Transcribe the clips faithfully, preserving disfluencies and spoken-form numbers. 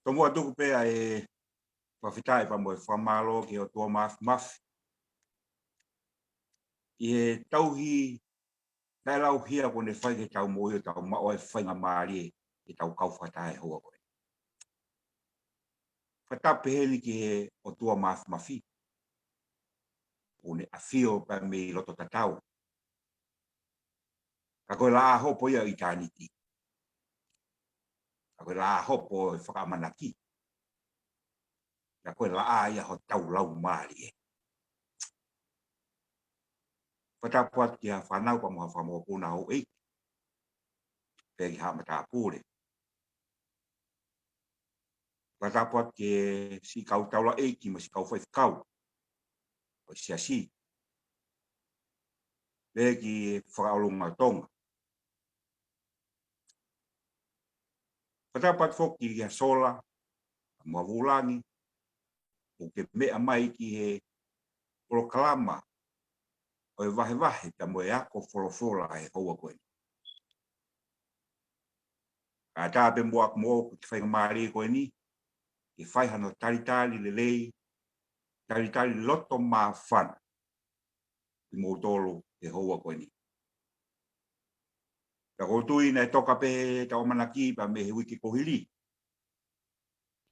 Tomuʻa tuku pē ʻa e fakafetaʻi pea mo e fakamālō ki he ʻOtua Mafimafi ʻi he tauhi taʻelauhia kuo ne fai ki heʻetau moʻui ʻo tau maʻu ai e faingamālie ke tau kau fakataha he houa ko eni. Fakatapu pehē ni ki he ʻOtua Mafimafi kuo ne ʻafio pē mei loto tatau. Ka ko e laʻā hopo ia ʻo ʻitāniti. Ka ko e laʻā hopo ʻo e fakaʻamanaki. Ka ko e laʻā ia hotau laumālie. Fakatapu atu ki ha fānau pea mo ha fanga mokopuna houʻeiki, pea ki haʻa matāpule. Fakatapu atu ki he siʻi kau taulaʻeiki mo e siʻi kau faifekau ʻo e siasi, pea ki he fakaʻolunga ʻo Tonga. Fakatapu atu foki ki ha sola mo ha vūlangi ʻoku ke meʻa mai ki he polokalama ʻo e vahevahe pea mo e ako folofola he houa ko eni. Kātaki pē muʻa ʻaku mo ʻoku ke faingamālie ko eni ke fai hano talitali lelei, talitali loto māfana kimoutolu he houa ko eni. Ka ʻoku ou tui naʻe toka pē ʻetau ʻamanaki pea mei he uike kuo hili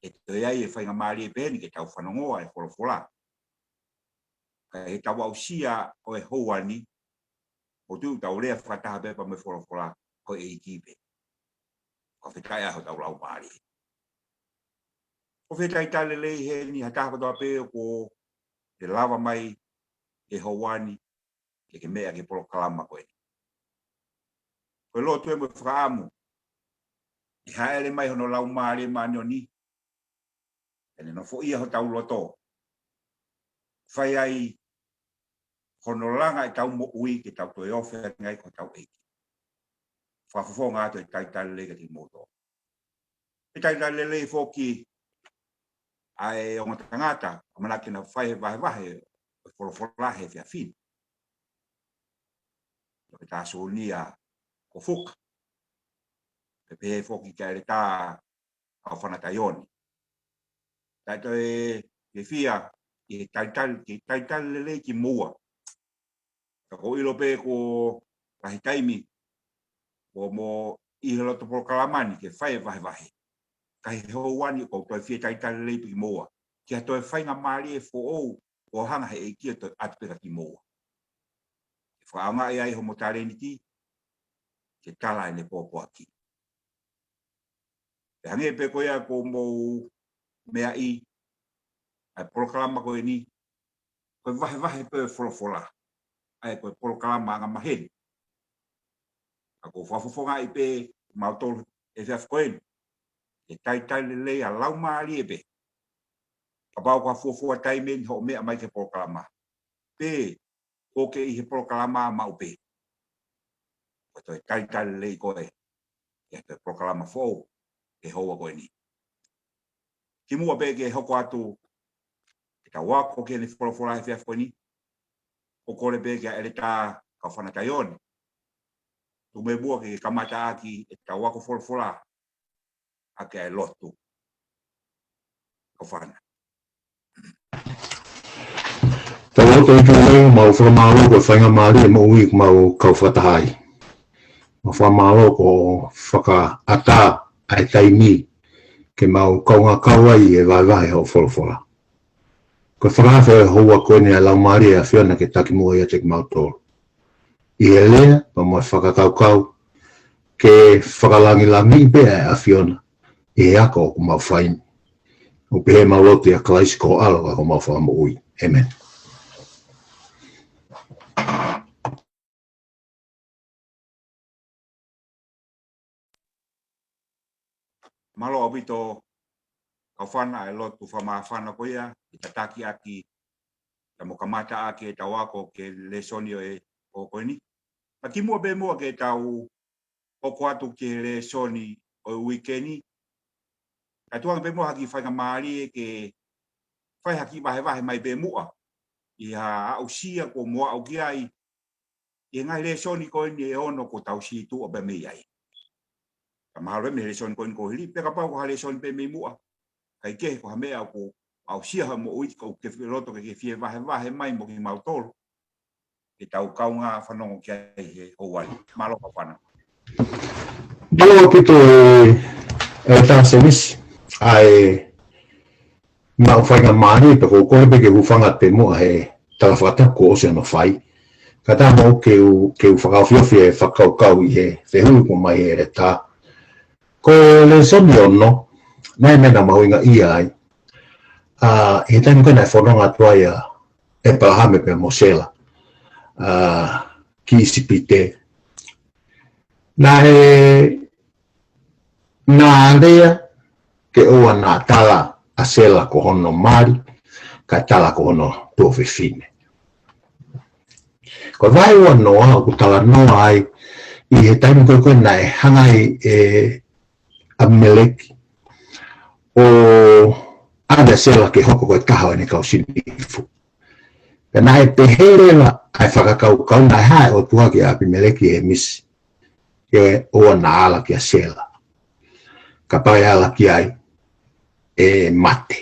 ʻe toe ʻi ai e faingamālie pehē ni ke tau fanongoa e folofola. Ka ʻi heʻetau aʻusia ʻo e houa ni, ʻoku ou tui ʻoku tau lea fakataha pē pea mo e folofola ko e ʻEiki pē. Fakafetaʻi ʻa hotau laumālie. Ko e fakafetaʻi talitali lelei heni ha taha kotoa pē ʻoku ke lava mai he houa ni ke ke meʻa ki he polokalama ko eni. Ko e lotu ē mo e fakaʻamu ʻe hāʻele mai hono Laumālie Māʻoniʻoni ke ne nofoʻia hotau loto, fai ai hono langa ʻetau moʻui ke tau toe ofi ange ai ki hotau ʻEiki. Fakafofonga atu e talitali lelei kiate kimoutolu. ʻE talitali lelei foki ʻa e ongo tangata ʻamanaki ke na fai he vahevahe ʻo e folofola he efiafi ni, ʻa e Toketā Sūnia Kofuka, pea pehē foki kia ʻEletā Kaufana Taioni. Taʻe toe fiefia ʻi he talitali, ke talitali lelei kimuʻa. Ka ʻoku ou ʻilo pē ko e lahi taimi ʻoku mou ʻi he loto polokalama ni ke fai e vahevahe. Ka he houa ni ʻoku ou toe fie talitali lelei pē kimuʻa ki ha toe faingamālie foʻou ʻoku hanga he ʻEiki ʻo toe ʻatu pē kia kimuʻa ke fakaʻaongaʻi ai homo talēniti ke tala ʻene pōpoaki. Pea hangē pē ko ia ʻoku mou meaʻi ʻa e polokalama ko eni, ko e vahevahe pē ʻo e folofola, ʻa ia ko e polokalama angamaheni. Ka ʻoku ou fakafofongaʻi pē kimautolu he efiafi ko eni ke talitali lelei ʻa e laumālie pē. Kapau ko ha fuofua taimi eni hoʻo meʻa mai ki he polokalama, pe ʻoku ke ʻi he polokalama maʻu pē, ʻoku toe talitali lelei koe ʻi ha toe polokalama foʻou he houa ko eni. Kimuʻa pea ke hoko atu ʻetau ako ki heʻene folofola he efiafi ko eni, ʻoku ou kole pē kia ʻEletā Kaufana Taioni, tuku muʻa ke kamata ʻaki ʻetau ako folofola ʻaki ʻa e lotu. Kaufana. Tau lotu. ʻEiki, mau fakamālō ko e faingamālie moʻui ʻoku mau kau fakataha ai. Mau fakamālō ko hoʻo fakaʻatā ʻa e taimi ke mau kaungā kau ai he vahevahe hoʻo folofola. Ko e fakaafe ʻo e houa ko eni ʻa e Laumālie ʻa e ʻAfiona ke taki muʻa ʻiate kimautolu ʻi he lea pea mo e fakakaukau, ke fakalangilangiʻi pē ʻa e ʻAfiona ʻi he ako ʻoku mau fai ni. ʻOku pehē ʻemau lotu ʻia Kalaisi ko ho ʻAlo ka ko homau Fakamoʻui. ʻĒmeni. Mālō ʻaupito Kaufana ʻa e lotu fakamāfana ko ia ke tataki ʻaki pea mo kamata ʻaki ʻetau ako ki he lēsoni ʻo e houa ko eni. Ka kimuʻa pē muʻa ke tau hoko atu ki he lēsoni ʻo e uike ni, ka tuku ange pē muʻa ha kiʻi faingamālie ke fai ha kiʻi vahevahe mai pē muʻa ʻi ha aʻusia kuo mou aʻu ki ai ʻi he ngaahi lēsoni ko eni ʻe ono kuo tau situʻa pē mei ai. Ka mahalo mei he lēsoni ko eni kuo hili, pe kapau ko ha lēsoni pē mei muʻa, ʻikai ke ko ha meʻa ʻoku aʻusia ha moʻui, ka ʻoku ke fie loto ke ke fie vahevahe mai mo kimautolu ke tau kaungā fanongo ki ai he houa ni. Mālō Kaufana. Mālō ʻaupito e, e Tana Semisi, ʻa e maʻu faingamālie pē ko e kole pē ke u hūfanga pē muʻa he tala fakatapu kuo ʻosi hono fai. Kae ʻatā muʻa ke u, ke u fakaofiofi e fakakaukau ʻi he fehuʻi kuo ʻomai ʻe Leta. Ko e lēsoni ono, naʻe meʻa mahuʻinga ia ai. ʻA, ʻi he taimi ko ē naʻe fononga atu ai ʻa ʻEpalahame pea mo Sela, ʻa, ki ʻIsipite. Naʻe, naʻe lea ke ʻoua naʻa tala ʻa Sela ko hono mali, kae tala ko hono tuofefine. Ko e vahe uanoa ʻoku talanoa ai ʻi he taimi ko ē ko ē naʻe hanga ai ʻe ʻApimeleki ʻo ʻave ʻa Sela ke hoko ko e taha ʻo ʻene kau sinifu. Pea naʻe pehē leva ʻa e fakakaukau naʻe hā ʻe he ʻOtua kia ʻApimeleki ʻi he misi ke ʻoua naʻa ala kia Sela. Kapau ʻe ala ki ai ʻe mate.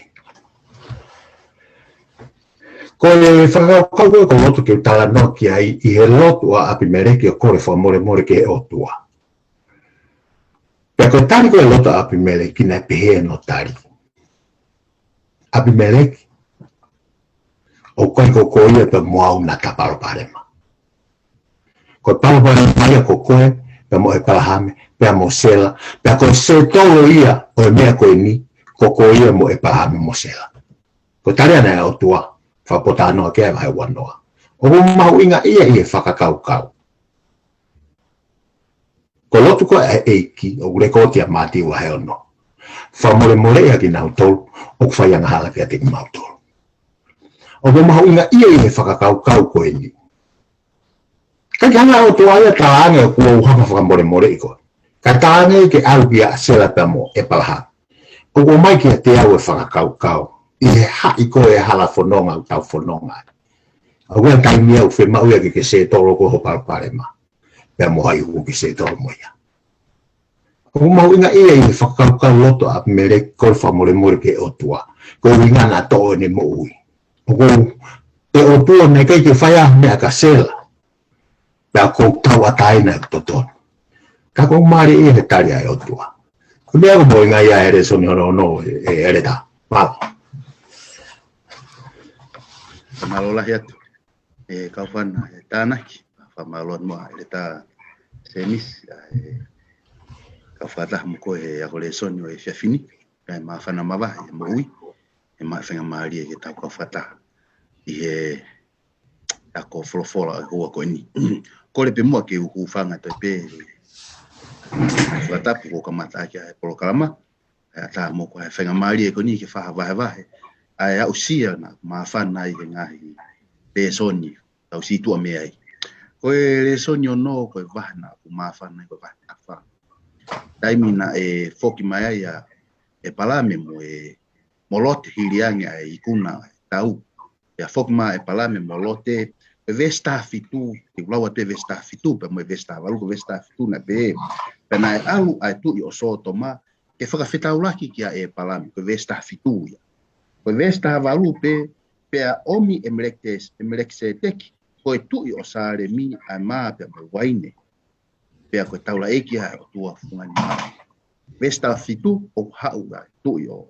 Ko e fakakaukau ko ē ʻoku ou loto ke u talanoa ki ai ʻi he lotu ʻa ʻApimeleki ʻo kole fakamolemole ki he ʻOtua. Pea ko e tali ko ē lotu ʻa ʻApimeleki naʻe pehē hono tali. ʻApimeleki, ʻoku ʻikai ko koe ia pea mo au naʻa ta palopalema. Ko e palopalema ia ko koe, pea mo ʻEpalahame, pea mo Sela, pea ko e sētolo ia ʻo e meʻa ko eni, ko koe ia mo ʻEpalahame mo Sela. Ko e tali ʻa e ʻOtua, fakapotalanoa ki ai vahe uanoa. ʻOku mahuʻinga ia ʻi he fakakaukau. Ko e lotu ko ē ʻa e ʻEiki, ʻoku lekooti ʻa Mātiu vahe ono. Fakamolemoleʻi ʻa kinautolu ʻoku fai angahala kiate kimautolu. ʻOku mahuʻinga ia ʻi he fakakaukau ko eni. ʻIkai ke hanga ʻe he ʻOtua ia ʻo talaange ʻoku ou hanga ʻo fakamolemoleʻi koe. Kae talaange ke ʻalu kia Sela pea mo ʻEpalahame. ʻOku ʻomai kiate au e fakakaukau ʻi he haʻi ko ē hala fononga ʻoku tau fononga ai. ʻOku ʻi ai e taimi ʻoku fiemaʻu ia ke ke sētolo koe ho palopalema pea mo hai ʻoku ke sētolo mo ia. ʻOku mahuʻinga ia ʻi he fakakaukau lotu ʻa ʻApimeleki kole fakamolemole ki he ʻOtua. Ko e ʻuhinga naʻa toʻo ʻene moʻui. ʻOku ʻe ʻOtua naʻe ʻikai ke fai ha meʻa kia Sela. Pea ʻoku ou tauʻatāina ʻeku totonu. Ka ʻoku mālie ia he tali ʻa e ʻOtua. Ko e meʻa ʻoku mahuʻinga ia he lēsoni hono ono ʻe, ʻe Leta. Mālō. Mālō lahi atu ʻe Kaufana he tānaki. Fakamālō atu muʻa ʻe Leta Semisi, ʻa e kau fakataha mo koe he ako lēsoni ʻo e efiafi ni. Kae māfana mavahe e moʻui, ʻe maʻu faingamālie ke tau kau fakataha ʻi he ako folofola ʻo e houa ko eni. Kole pē muʻa ke u hūfanga atu pē he fakatapu kuo kamata ʻaki ʻa e polokalama. ʻE ʻatā mo koe he faingamālie ko eni ke fai ha vahevahe ʻa e aʻusia naʻa ku māfana ai he ngaahi lēsoni tau situʻa mei ai. Ko e lēsoni ono ko e vahe naʻa ku māfana ai ko e vahe taha fā. Taimi naʻe foki mai ai ʻa ʻEpalame mo e, mo Lote hili ange ʻa e ikuna ʻa e tau. Pea foki mai ʻa ʻEpalame mo Lote, ko e veesi taha fitu, te u lau atu e veesi taha fitu, pea mo e veesi taha valu, ko e veesi taha fitu naʻe pehē. Pea naʻe ʻalu ʻa e tuʻi ʻo Sōtoma ke fakafetaulaki kia ʻEpalame, ko e veesi taha fitu ia. Ko e veesi taha valu pē, pea ʻomi ʻe Melekis-, ʻe Melekiseteki, ko e tuʻi ʻo Sālemi ʻa e mā pea mo e uaine. Pea ko e taulaʻeiki ʻa e ʻOtua fungani mā. Veesi taha fitu ʻoku haʻu ʻa e tuʻi ʻo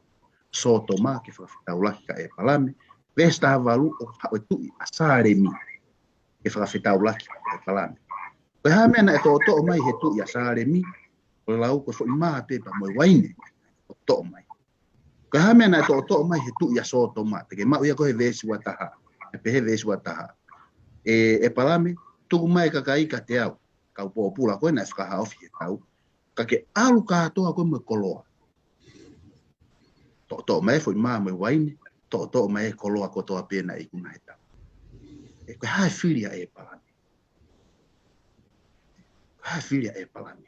Sōtoma ke fakafetaulaki kia ʻEpalame. Veesi taha valu ʻoku haʻu e tuʻi ʻa Sālemi ke fakafetaulaki kia ʻEpalame. Ko e hā e meʻa naʻe toʻotoʻo mai he tuʻi ʻa Sālemi, ko e lau ko e foʻi mā pē pea mo e uaine ʻoku toʻo mai. Ko e hā e meʻa naʻe toʻotoʻo mai he tuʻi ʻa Sōtoma, te ke maʻu ia ko e he veesi ua taha, ʻe pehē veesi ua taha. ʻE, ʻEpalame, tuku mai e kakai kiate au, kau pōpula ko ē naʻe fakahaofi he tau, ka ke ʻalu kātoa koe mo e koloa. Toʻotoʻo mai e foʻi mā mo e uaine, toʻotoʻo mai e koloa kotoa pē naʻe ikuna he tau. ʻE, ko e hā e fili ʻa ʻEpalame? Ko e hā e fili ʻa ʻEpalame?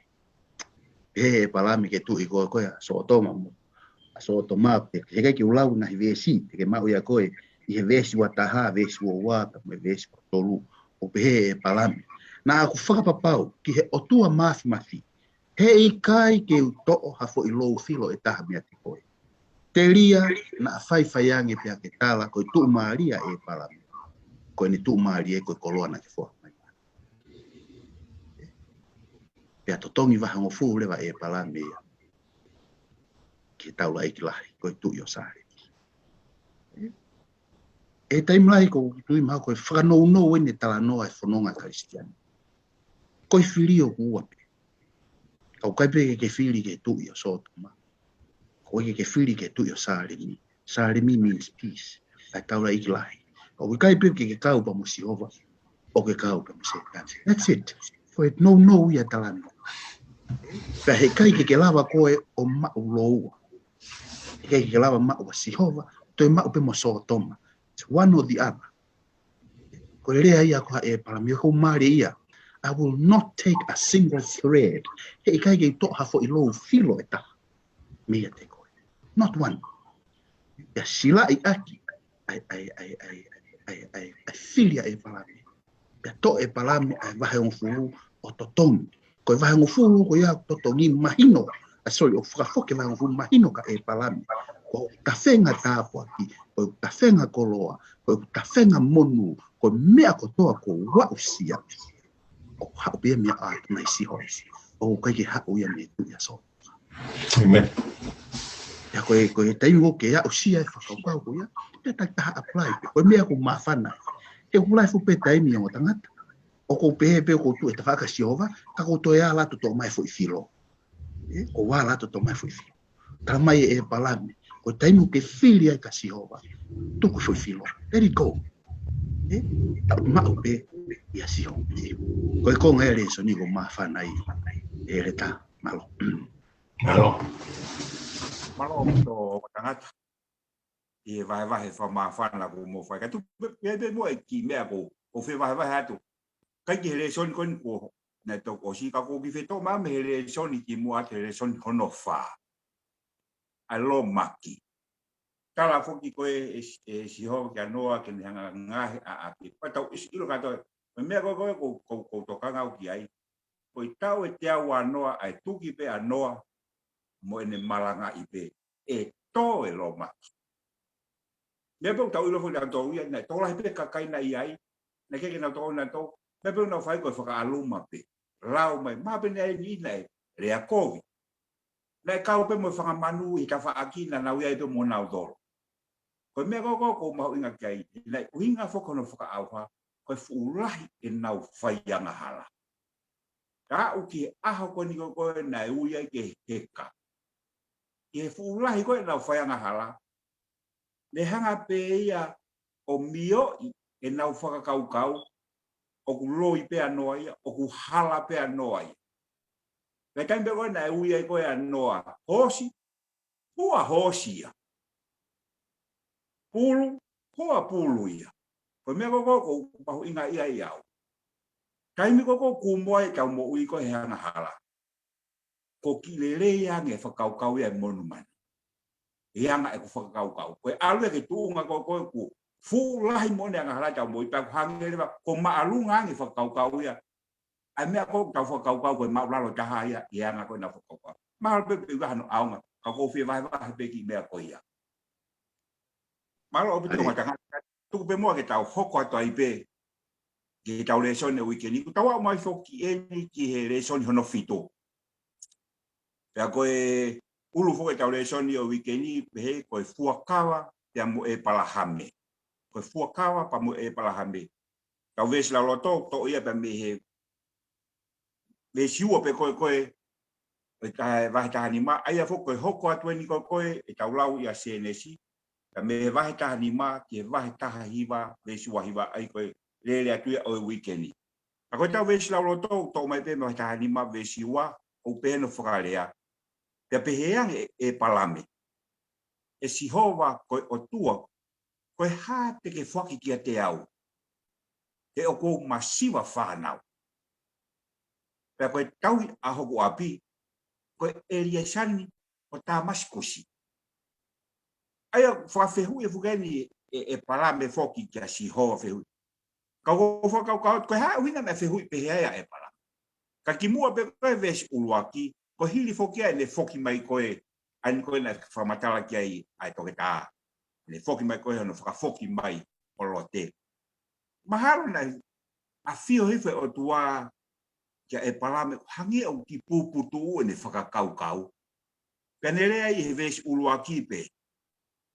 Pehē ʻe ʻEpalame ki he tuʻi ko ē ko ē ʻa Sōtoma mo, ʻa Sōtoma, pea heʻikai ke u lau e ngaahi veesi, te ke maʻu ia ko ē ʻi he veesi ua taha, veesi ua ua, pea mo e veesi ua tolu, ʻoku pehē ʻe ʻEpalame: Naʻa ku fakapapau ki he ʻOtua Māfimafi, heʻikai ke u toʻo ha foʻi lou filo ʻe taha meiate koe. Telia naʻa faifai ange pea ke tala ko e tuʻumālie ʻa ʻĒpalame, ko ʻene tuʻumālie ko e koloa naʻa ke foaki mai. Pea totongi vahehongofulu leva ʻe ʻĒpalame ia ki he taulaʻeiki lahi, ko e tuʻi ʻo Sālemi. ʻI he taimi lahi ʻoku ou tui mahalo ko e fakanounou eni e talanoa e fononga Kalisitiane. Ko e fili ʻoku ua pē. Ka ʻoku ʻikai pē ke ke fili ki he tuʻi ʻo Sōtoma. Ka ʻoku ʻikai ke ke fili ki he tuʻi ʻo Sālemi. Sālemi means peace. ʻA e taulaʻeiki lahi. Ka ʻoku ʻikai pē ke ke kau pē mo Sihova, ʻoku ke kau pē mo Sētane. That's it. Ko e nounou ia e talanoa. Pea heʻikai ke ke lava koe ʻo maʻu lōua. Heʻikai ke ke lava maʻu ʻa Sihova, toe maʻu pē mo Sōtoma. It's one or the other. Ko e lea ia ko ē ʻa ʻĒpalame, ʻoku mālie ia. I will not take a single thread. Heʻikai ke u toʻo ha foʻi lou filo ʻe taha meiate koe. Not one. Pea silaʻi ʻaki ʻa e, ʻa e, ʻa e fili ʻa ʻĒpalame. Pea toʻo ʻe ʻĒpalame ʻa e vahehongofulu ʻo totongi. Ko e vahehongofulu ko ia ʻoku totongi mahino, ʻa, sorry, ʻoku fakafoki e vahehongofulu mahino kia ʻĒpalame ko ʻeku tafenga tāpuaki, ko ʻeku tafenga koloa, ko ʻeku tafenga monū, ko e meʻa kotoa kuo u aʻusia, ʻoku haʻu pē ia meiate koe, ʻa Sihova. ʻOku ʻikai ke haʻu ia mei he tuʻi ʻa Sōtoma. ʻĒmeni. Pea ko e, ko e taimi ʻoku ke aʻusia e fakakaukau ko ia, pea takitaha apply pē. Ko e meʻa ʻoku māfana. He ʻoku lahi fuʻu pē taimi ongo tangata ʻoku ou pehē pē ʻoku ou tuʻu he tafaʻaki ʻa Sihova, ka ʻoku ou toe ala atu ʻo toʻo mai e foʻi filo. ʻE, ʻoku ou ala atu ʻo toʻo mai e foʻi filo. Tala mai ʻe ʻĒpalame, ko e taimi ʻoku ke fili ai kia Sihova, tuku e foʻi filo. Let it go. ʻE, tau maʻu pē ia ʻa Sihova. Ko e konga ia e lēsoni ʻoku māfana ai ʻe Leta. Mālō. Mālō. Mālō ʻaupito ongo tangata. ʻI he vahevahe fakamāfana kuo mou fai. Ka tuku pē, pē, pē muʻa e kiʻi meʻa ʻoku ou, ʻoku ou fevahevahe atu. ʻIkai ke he lēsoni ko eni kuo, naʻe toki ʻosi ka ʻoku ou kiʻi fetō mai mei he lēsoni kimuʻa atu he lēsoni hono fā. ʻA e lōmaki. Tala foki ko ē ʻe, ʻe Sihova kia Noa ke ne hanga ʻo ngaohi ʻa, ʻa, ke pea tau ʻilo kātoa. Ko e meʻa ko ē, ko ē, ʻoku, ʻoku, ʻoku ou tokanga au ki ai. Ko e taʻu ʻe teau ʻa Noa, ʻa e tuki pē ʻa Noa, mo ʻene malangaʻi pē. ʻE tō e lōmaki. Meʻa pē ʻoku tau ʻilo foki naʻa tō ia, naʻe tokolahi pē kakai naʻe ʻi ai, naʻe ʻikai ke nau tō nautolu, meʻa pē ʻoku nau fai ko e fakaʻaluma pē. Lau mai, mahalo pē naʻe ʻi ai e niʻihi naʻe lea kovi. Naʻe kau pē mo e fanga manu ʻi he tafaʻaki naʻa nau ʻi ai pē mo nautolu. Ko e meʻa ko ē ʻoku ou mahuʻingaʻia ki ai, naʻe ʻuhinga foki hono fakaʻauha, ko e fuʻu lahi ʻenau faiangahala. Ka aʻu ki he ʻaho ko eni ko ē naʻe ui ai ke heka. ʻI he fuʻu lahi ko ē ʻenau faiangahala, ne hanga pē ia ʻo mioʻi ʻenau fakakaukau, ʻoku loi pē ʻa Noa ia, ʻoku hala pē ʻa Noa ia. Pea taimi pē ko ē naʻe ui ai ko ē ʻa Noa, hoosi, hoa hoosi ia. Pulu, hoa pulu ia. Ko e meʻa ko ē ʻoku ou mahuʻingaʻia ai au. Taimi ko ē ʻoku kumi ai ʻetau moʻui ko ē he angahala, ʻoku kiʻi lelei ange e fakakaukau ia e monumanu. ʻE anga ʻeku fakakaukau. Ko e ʻalu ia ki he tuʻunga ko ē ʻoku fuʻu lahi moʻoni e angahala ʻetau moʻui, pea ʻoku hangē leva ʻoku māʻolunga ange e fakakaukau ia. ʻA e meʻa ko ē ʻoku tau fakakaukau ko e māʻulalo taha ia, ʻi he anga ko ē ʻenau fakakaukau. Mahalo pē pe ʻoku ʻi ai hano ʻaonga, ka ʻoku ou fie vahevahe pē kiʻi meʻa ko ia. Mālō ʻaupito ongo tangata, tuku pē muʻa ke tau hoko atu ai pē ki heʻetau lēsoni ʻo e uike ni, kuo tau aʻu mai foki eni ki he lēsoni hono fitu. Pea ko e ʻulu foki ʻetau lēsoni ʻo e uike ni, pehē ko e fuakava pea mo ʻĒpalahame. Ko e fuakava pea mo ʻĒpalahame. Tau veesi lauloto, toʻo ia pea mei he veesi ua pē ko ē, ko ē, ʻo e taha, vahe taha nima, ʻa ia foki ko e hoko atu eni ko ē, ko ē, ʻetau lau ia Sēnesi, pea mei he vahe taha nima ki he vahe taha hiva, veesi ua hiva, ʻa ia ko e lele atu ia ʻo e uike ni. Ka ko ʻetau veesi lauloto, toʻo mai pē mei he vahe taha nima, veesi ua, ʻoku pehē hono fakalea. Pea pehē ange ʻe, ʻĒpalame, ʻE Sihova ko e ʻOtua, ko e hā te ke foaki kiate au, he ʻoku ou masiva fānau? Pea ko e tauhi ʻa hoku ʻapi, ko e ʻEliasani ʻo Tāmasikusi. ʻA ia ʻoku fakafehuʻi e fuʻu keni ʻe, ʻe ʻĒpalame foki kia Sihova, fehuʻi. Ka ʻoku ou fakakaukau atu, ko e hā e ʻuhinga naʻe fehuʻi pehē ai ʻa ʻĒpalame? Ka kimuʻa pē ko ē veesi ʻuluaki, ko e hili foki ia ʻene foki mai ko ē ʻa eni ko ē naʻe fakamatala ki ai ʻa e toketā. Ne foki mai ko ē hono fakafoki mai ʻo Lote. Mahalo naʻe ʻafio hifo e ʻOtua kia ʻEpalame, hangē ʻoku kiʻi puputuʻu ʻene fakakaukau. Pea ne lea ʻi he veesi ʻuluaki pē.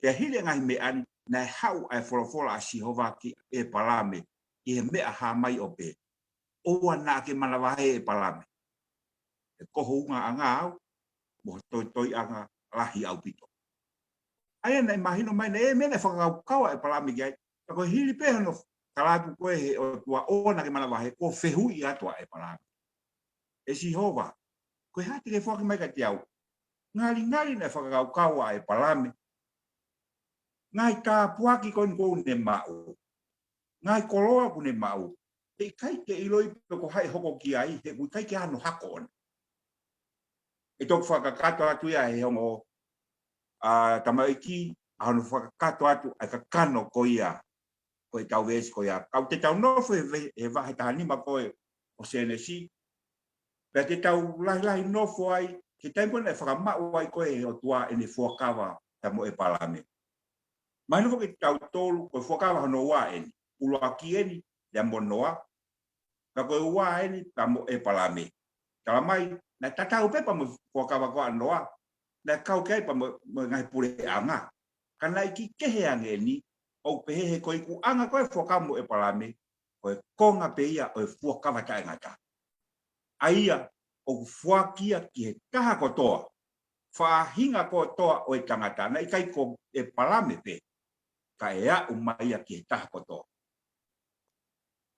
Pea hili e ngaahi meʻa ni, naʻe haʻu ʻa e folofola ʻa Sihova kia ʻEpalame ʻi he meʻa hā mai ʻo pehē, ʻOua naʻa ke manavahē ʻEpalame. He ko ho ungaʻanga au, mo ho toitoiʻanga lahi ʻaupito. ʻA ia naʻe mahino mai naʻe ʻi ai e meʻa naʻe fakakaukau ʻa ʻEpalame ki ai. Ka ko e hili pē hono tala atu ko ē he ʻOtua ʻoua naʻa ke manavahē, kuo fehuʻi atu ʻa ʻEpalame, ʻE Sihova, ko e hā te ke foaki mai kiate au? Ngalingali naʻe fakakaukau ʻa ʻEpalame, ngaahi tāpuaki ko eni ʻoku ne maʻu, ngaahi koloa ʻoku ne maʻu, heʻikai ke ʻiloʻi pe ko hai ʻe hoko ki ai, he ʻoku ʻikai ke ʻi ai hano hako ʻona. ʻE toki fakakakato atu ia he ongo ʻa tamaiki, ʻa hono fakakakato atu ʻa e kakano ko ia, ko e tau veesi ko ia. Ka ʻoku te tau nofo he ve-, he vahe taha nima ko ē ʻo Sēnesi. Pea te tau lahilahi nofo ai, ki he taimi ko ē naʻe fakamaʻu ai ko ē he ʻOtua ʻene fuakava pea mo ʻEpalame. Mahino foki kiate kitautolu, ko e fuakava hono ua eni, ʻuluaki eni, lea mo Noa, ka ko e ua eni pea mo ʻEpalame. Tala mai, naʻe tatau pē pea mo e fuakava ko ē ʻa Noa, naʻe kau ki ai pea mo, mo e ngaahi puleʻanga. Ka naʻe kiʻi kehe ange eni, ʻoku pehē he ko e ikuʻanga ko ē fuakava mo ʻEpalame, ko e konga pē ia ʻo e fuakava taʻengata. ʻA ia, ʻoku foaki ia ki he taha kotoa, faʻahinga kotoa ʻo e tangata, naʻe ʻikai ko ʻEpalame pē, ka ʻe aʻu mai ia ki he taha kotoa.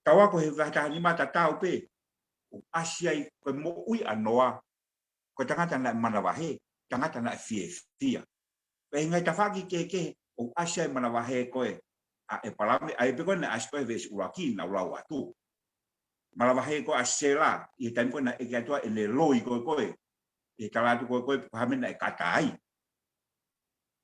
Tau ako he vahe taha nima tatau pē, ʻoku ʻasi ai ko e moʻui ʻa Noa, ko e tangata naʻe manavahē, tangata naʻe fiefia. Pea ʻi he ngaahi tafaʻaki kehekehe, ʻoku ʻasi ai manavahē ko ē ʻa ʻEpalame, ʻa ia pē ko ē naʻe ʻasi ko ē he veesi ʻuluaki naʻa ku lau atu. Manavahē ko ē ʻa Sela, ʻi he taimi ko ē naʻe ʻeke atu ai ʻene loi ko ē ko ē, ʻi he tala atu ko ē ko ē pe ko e hā e meʻa naʻe kata ai.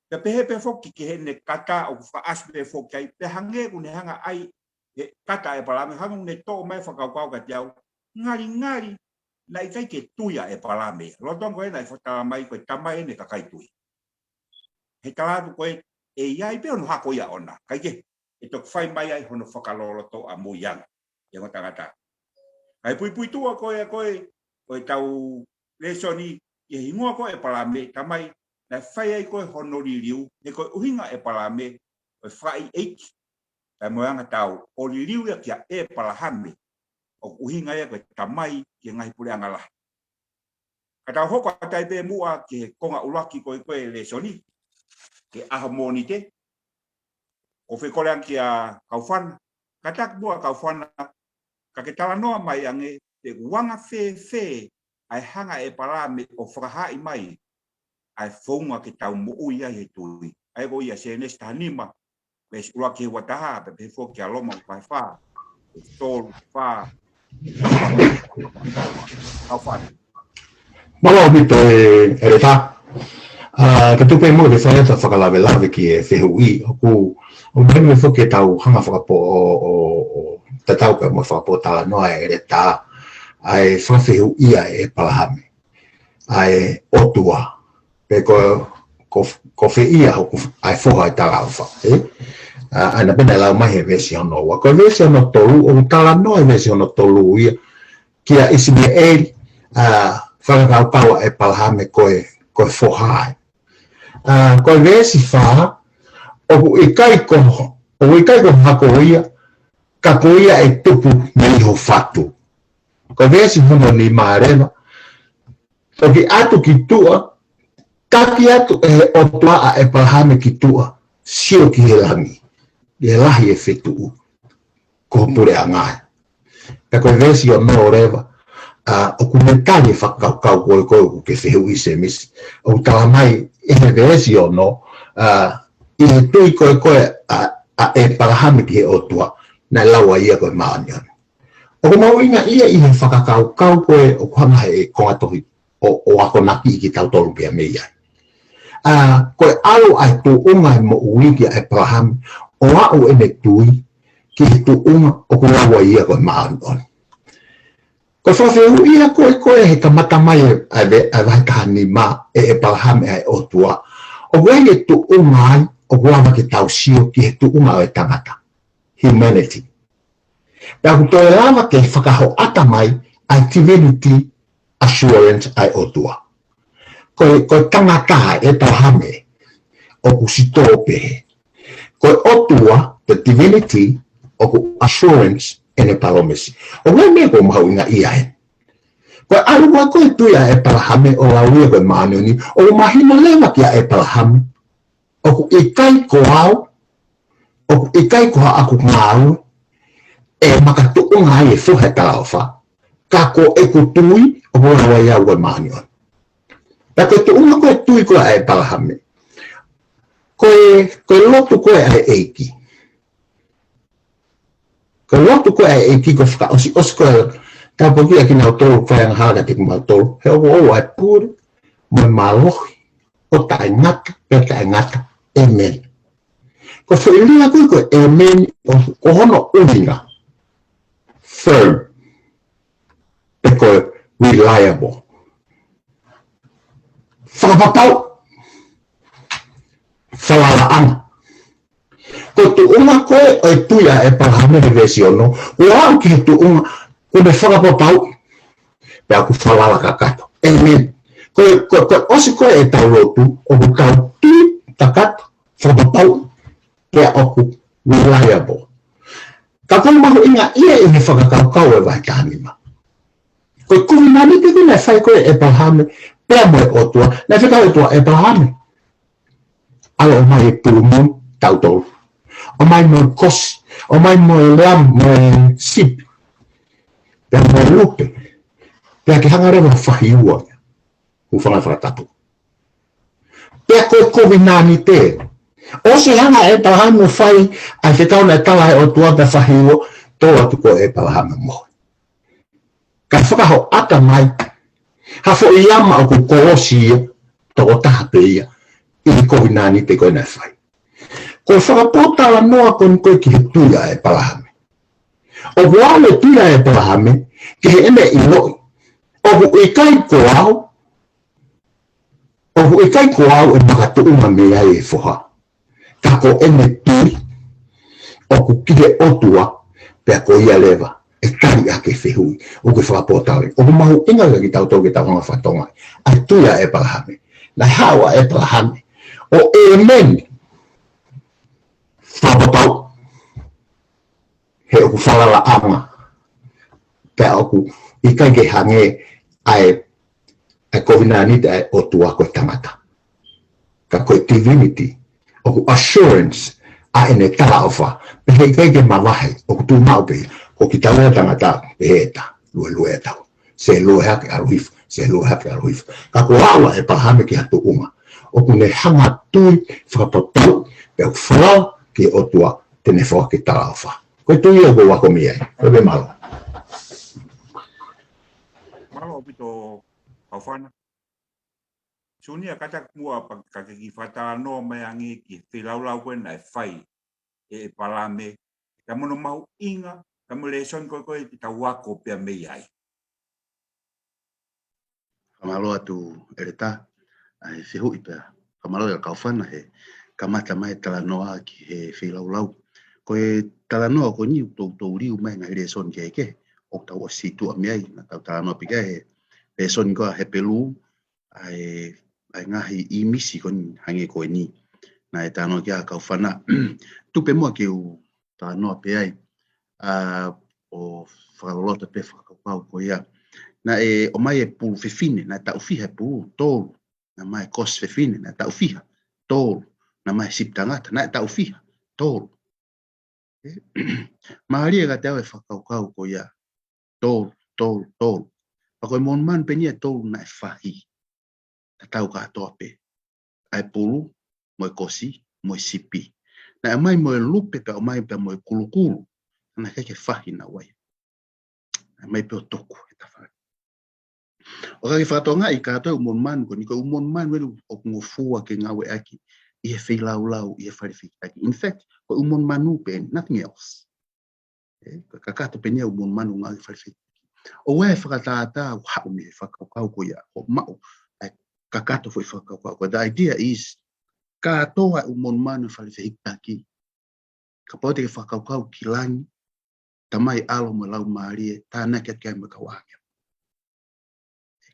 Pea pehē pē foki ki heʻene kata ʻoku fakaʻasi pē foki ai, pea hangē ʻoku ne hanga ai he kata ʻa ʻEpalame, hangē ʻoku ne toʻo mai e fakakaukau kiate au, ngalingali naʻe ʻikai ke tui ʻa ʻEpalame. Lolotonga ko ē naʻe fakatala mai ko e tamai ʻene kakai tui. He tala atu ko ē, ʻe ʻi ai pē hono hako ia ʻona. Kae kehe, ʻe toki fai mai ai hono fakaloloto ʻamui ange ʻi he ongo tangata. Kae puipuituʻa ko ē, ko ē, ko e tau lēsoni ʻi he hingoa ko ē ʻo ʻEpalame, tamai, naʻe fai ai ko ē hono liliu, he ko e ʻuhinga ʻo ʻEpalame, ko e fakaʻeiʻeiki. Kae mo e anga tau, ʻo liliu ia kia ʻEpalahame, ʻoku ʻuhinga ia ko e tamai ki he ngaahi puleʻanga lahi. Ka tau hoko atu ai pē muʻa ki he konga ʻuluaki ko ē ko ē lēsoni, ki he ʻaho Mōnite, ʻoku ou fie kole ange kia Kaufana, kātaki muʻa Kaufana, ka ke talanoa mai ange, pe ʻoku anga fēfē ʻa e hanga ʻe ʻEpalame ʻo fakahaaʻi mai ʻa e founga ke tau moʻui ai he tui. ʻA ia ko ia Sēnesi taha nima, veesi ʻuluaki ki he ua taha, pea pehē foki kia Loma vahe fā, tolu, fā. Kaufana. Mālō ʻaupito e, ʻEletā. ʻA, ka tuku pē muʻa ke fai atu ha fakalavelave ki he fehuʻi, ʻoku, ʻoku mahino foki ke tau hanga fakapō, ʻo, ʻo, ʻo tatau pē mo e fakapōtalanoa ʻa e ʻEletā, ʻa e fakafehuʻia ʻe ʻEpalahame ʻa e ʻOtua, pe ko, ko, ko fē ia hoku, ʻa e foha ʻo e talaʻofa, ē? ʻA, ʻa ia pē naʻe lau mai he veesi hono ua. Ko e veesi hono tolu, ʻoku talanoa he veesi hono tolu ia kia ʻIsimeʻeli, ʻa, fakakaukau ʻa ʻEpalahame ko e, ko e foha ai. ʻA, ko e veesi fā, ʻoku ʻikai ko, ʻoku ʻikai ko ho hako ia, ka ko ia ʻe tupu mei ho fatu. Ko e veesi hono nima leva, toki ʻatu ki tuʻa, taki atu ʻe he ʻOtua ʻa ʻEpalahame ki tuʻa, sio ki he langi, ʻi he lahi e fetuʻu, ko ho puleʻanga ē. Pea ko e veesi ono leva, ʻa, ʻoku ne tali e fakakaukau ko ē ko ē ʻoku ke fehuʻi Sēmisi. ʻOku tala mai ʻe he veesi ono, ʻa, ʻi he tui ko ē ko ē ʻa, ʻa ʻEpalahame ki he ʻOtua, naʻe lau ai ia ko e māʻoniʻoni. ʻOku mahuʻinga ia ʻi he fakakaukau ko ē ʻoku hanga ʻe he konga tohi ʻo, ʻo akonakiʻi kitautolu pea mei ai. ʻA, ko e ʻalu ʻa e tuʻunga ʻo e moʻui kia ʻEpalahame, ʻo aʻu ʻene tui ki he tuʻunga ʻoku lau ai ia ko e māʻoniʻoni. Ko e fakafehuʻia ko ē ko ē he kamata mai ʻa e, ʻa e vahe taha nima ʻe ʻEpalahame ʻa e ʻOtua, ʻoku ʻi ai e tuʻunga ai ʻoku lava ke tau sio ki he tuʻunga ʻo e tangata, humanity. Pea ʻoku toe lava ke fakahoʻata mai ʻa e divinity assurance ʻa e ʻOtua. Ko e, ko e tangata ʻa ʻEpalahame ʻoku sitō pehē. Ko e ʻOtua, the divinity, ʻoku assurance ʻene palōmesi. ʻOku ʻi ai e meʻa ʻoku mahuʻinga ia he. Ko e ʻalu ko ē ko e tui ʻa ʻEpalahame ʻo lau ia ko e māʻoniʻoni, ʻoku mahino leva kia ʻEpalahame ʻoku ʻikai ko au, ʻoku ʻikai ko haʻaku ngāue ʻe makatuʻunga ai e foha ʻo e talaʻofa. Ka ko ʻeku tui ʻoku lava ia ʻo ʻomai e māʻoniʻoni. Pea ko e tuʻunga ko ē tui ko ē ʻa ʻEpalahame, ko e, ko e lotu ko ē ʻa e ʻEiki. Ko e lotu ko ē ʻa e ʻEiki ko e fakaʻosiʻosi ko ē, tāpuakiʻi ʻa kinautolu, fai angahala kiate kimautolu, he ʻoku ʻoʻou ʻa e pule, mo e mālohi, ʻo taʻengata, pea taʻengata. ʻĒmeni. Ko e foʻi lea ko ē ko e ʻēmeni ʻoku, ko hono ʻuhinga, firm, pe ko e reliable. Fakapapau. Falalaʻanga. Ko e tuʻunga ko ē ʻo e tui ʻa ʻEpalahame he veesi ono, ʻoku aʻu ki he tuʻunga kuo ne fakapapauʻi. Pea ʻoku falala kakato. ʻĒmeni. Ko e, ko e, ko e ʻosi ko ē ʻetau lotu, ʻoku tau tui kakato, fakapapauʻi, pea ʻoku reliable. Ka ko e mahuʻinga ia ʻi he fakakaukau ʻo e vahe taha nima. Ko e kovinānite ko ē naʻe fai ko ē ʻe ʻEpalahame pea mo e ʻOtua, naʻe fekau ʻe he ʻOtua, ʻEpalahame, ʻalu ʻo ʻomai e pulu mui, tautolu. ʻOmai mo e kosi, ʻomai mo e leamu, mo e sipi, pea mo e lupe, pea ke hanga leva ʻo fahi ua. Hūfanga he fakatapu. Pea ko e kovinānite. ʻOsi hanga ʻe ʻEpalahame ʻo fai ʻa e fekau naʻe tala ʻe he ʻOtua pea fahi ua, tō atu ko ē ʻEpalahame mohe. Ka fakahoʻata mai ha foʻi ama ʻoku kolosi ia, tokotaha pē ia, ʻi he kovinānite ko ē naʻe fai. Ko e fakapōtalanoa ko eni ko ē ki he tui ʻa ʻEpalahame. ʻOku aʻu e tui ʻa ʻEpalahame ki heʻene ʻiloʻi, ʻoku ʻikai ko au, ʻoku ʻikai ko au ʻe makatuʻunga mei ai e foha. Ka ko ʻene tui ʻoku ki he ʻOtua, pea ko ia leva ʻe tali ʻaki e fehuʻi ʻoku ke fakapōtalanoa. ʻOku mahuʻinga kiate kitautolu ke tau hanga ʻo fakatonga ʻa e tui ʻa ʻEpalahame. Naʻe haʻu ʻa ʻEpalahame ʻo ʻēmeni, fakapapau, he ʻoku falalaʻanga, pea ʻoku ʻikai ke hangē ʻa e, ʻa e kovinānite ʻa e ʻOtua ko e tangata. Ka ko e divinity, ʻoku assurance ʻa ʻene talaʻofa, pea heʻikai ke mavahe, ʻoku tuʻu maʻu pē ia, ko kitaua tangata, pehē ʻe ta, luelue ʻe tau. Sēlue hake ʻalu hifo, sēlue hake ʻalu hifo. Ka kuo aʻu ʻa ʻEpalahame ki ha tuʻunga ʻoku ne hanga ʻo tui fakapapau, pea ʻoku falala ki he ʻOtua te ne foaki e talaʻofa. Ko e tui ia ʻoku ou ako mei ai. Ko e pē mālō. Mālō ʻaupito, Kaufana. Sione, kātaki muʻa pea ka ke kiʻi fakatalanoa mai ange ki he feilaulau ko ē naʻe fai ʻe ʻEpalahame, ka mo hono mahuʻinga, ka mo e lēsoni ko ē ko ē te tau ako pea mei ai. Fakamālō atu ʻEletā, ʻa e fehuʻi pea. Fakamālō ʻEletā Kaufana he kamata mai e talanoa ki he feilaulau. Ko e talanoa ko eni ʻoku toutou liliu mai e ngaahi lēsoni kehekehe ʻoku tau ʻosi situʻa mei ai, naʻa tau talanoa pē ki ai he lēsoni ko ē Hepelū, ʻa e, ʻa e ngaahi ʻīmisi ko eni hangē ko eni naʻe talanoa ki ai ʻa Kaufana. Tuku pē muʻa ke u talanoa pē ai, ʻa, ʻo fakaloloto pē fakakaukau ko ia. Naʻe ʻomai e pulu fefine, naʻe taʻu fiha e pulu? Tolu. Naʻe ʻomai e kosi fefine, naʻe taʻu fiha? Tolu. Naʻe ʻomai e sipi tangata, naʻe taʻu fiha? Tolu. Mālie kiate au e fakakaukau ko ia. Tolu, tolu, tolu. Pea ko e monumanu pē eni ʻe tolu naʻe fahi. Tatau kātoa pē. ʻA e pulu, mo e kosi, mo e sipi. Naʻe ʻomai mo e lupe pea ʻomai pea mo e kulukulu. Naʻe ʻikai ke fahi naua ia. Naʻe ʻomai pē ʻo tuku he tafaʻaki. ʻO ka ke fakatokangaʻi kātoa e ʻū monumanu ko eni, ko e ʻū monumanu eni ʻoku ngofua ke ngāueʻaki ʻi he feilaulau, ʻi he fale fehikitaki. In fact, ko e ʻū monumanu pē eni, nothing else. ʻE, ko e kakato pē eni ia e ʻū monumanu ngāue he fale fehikitaki. ʻOku ʻi ai e fakatātā ʻoku haʻu mei he fakakaukau ko ia, ʻoku maʻu ai e kakato foʻi fakakaukau ko ia. The idea is, kātoa e ʻū monumanu fale fehikitaki, kapau te ke fakakaukau ki langi, Tamai, ʻAlo mo e Laumālie, tānaki atu ki ai mo e kau ʻāngelo.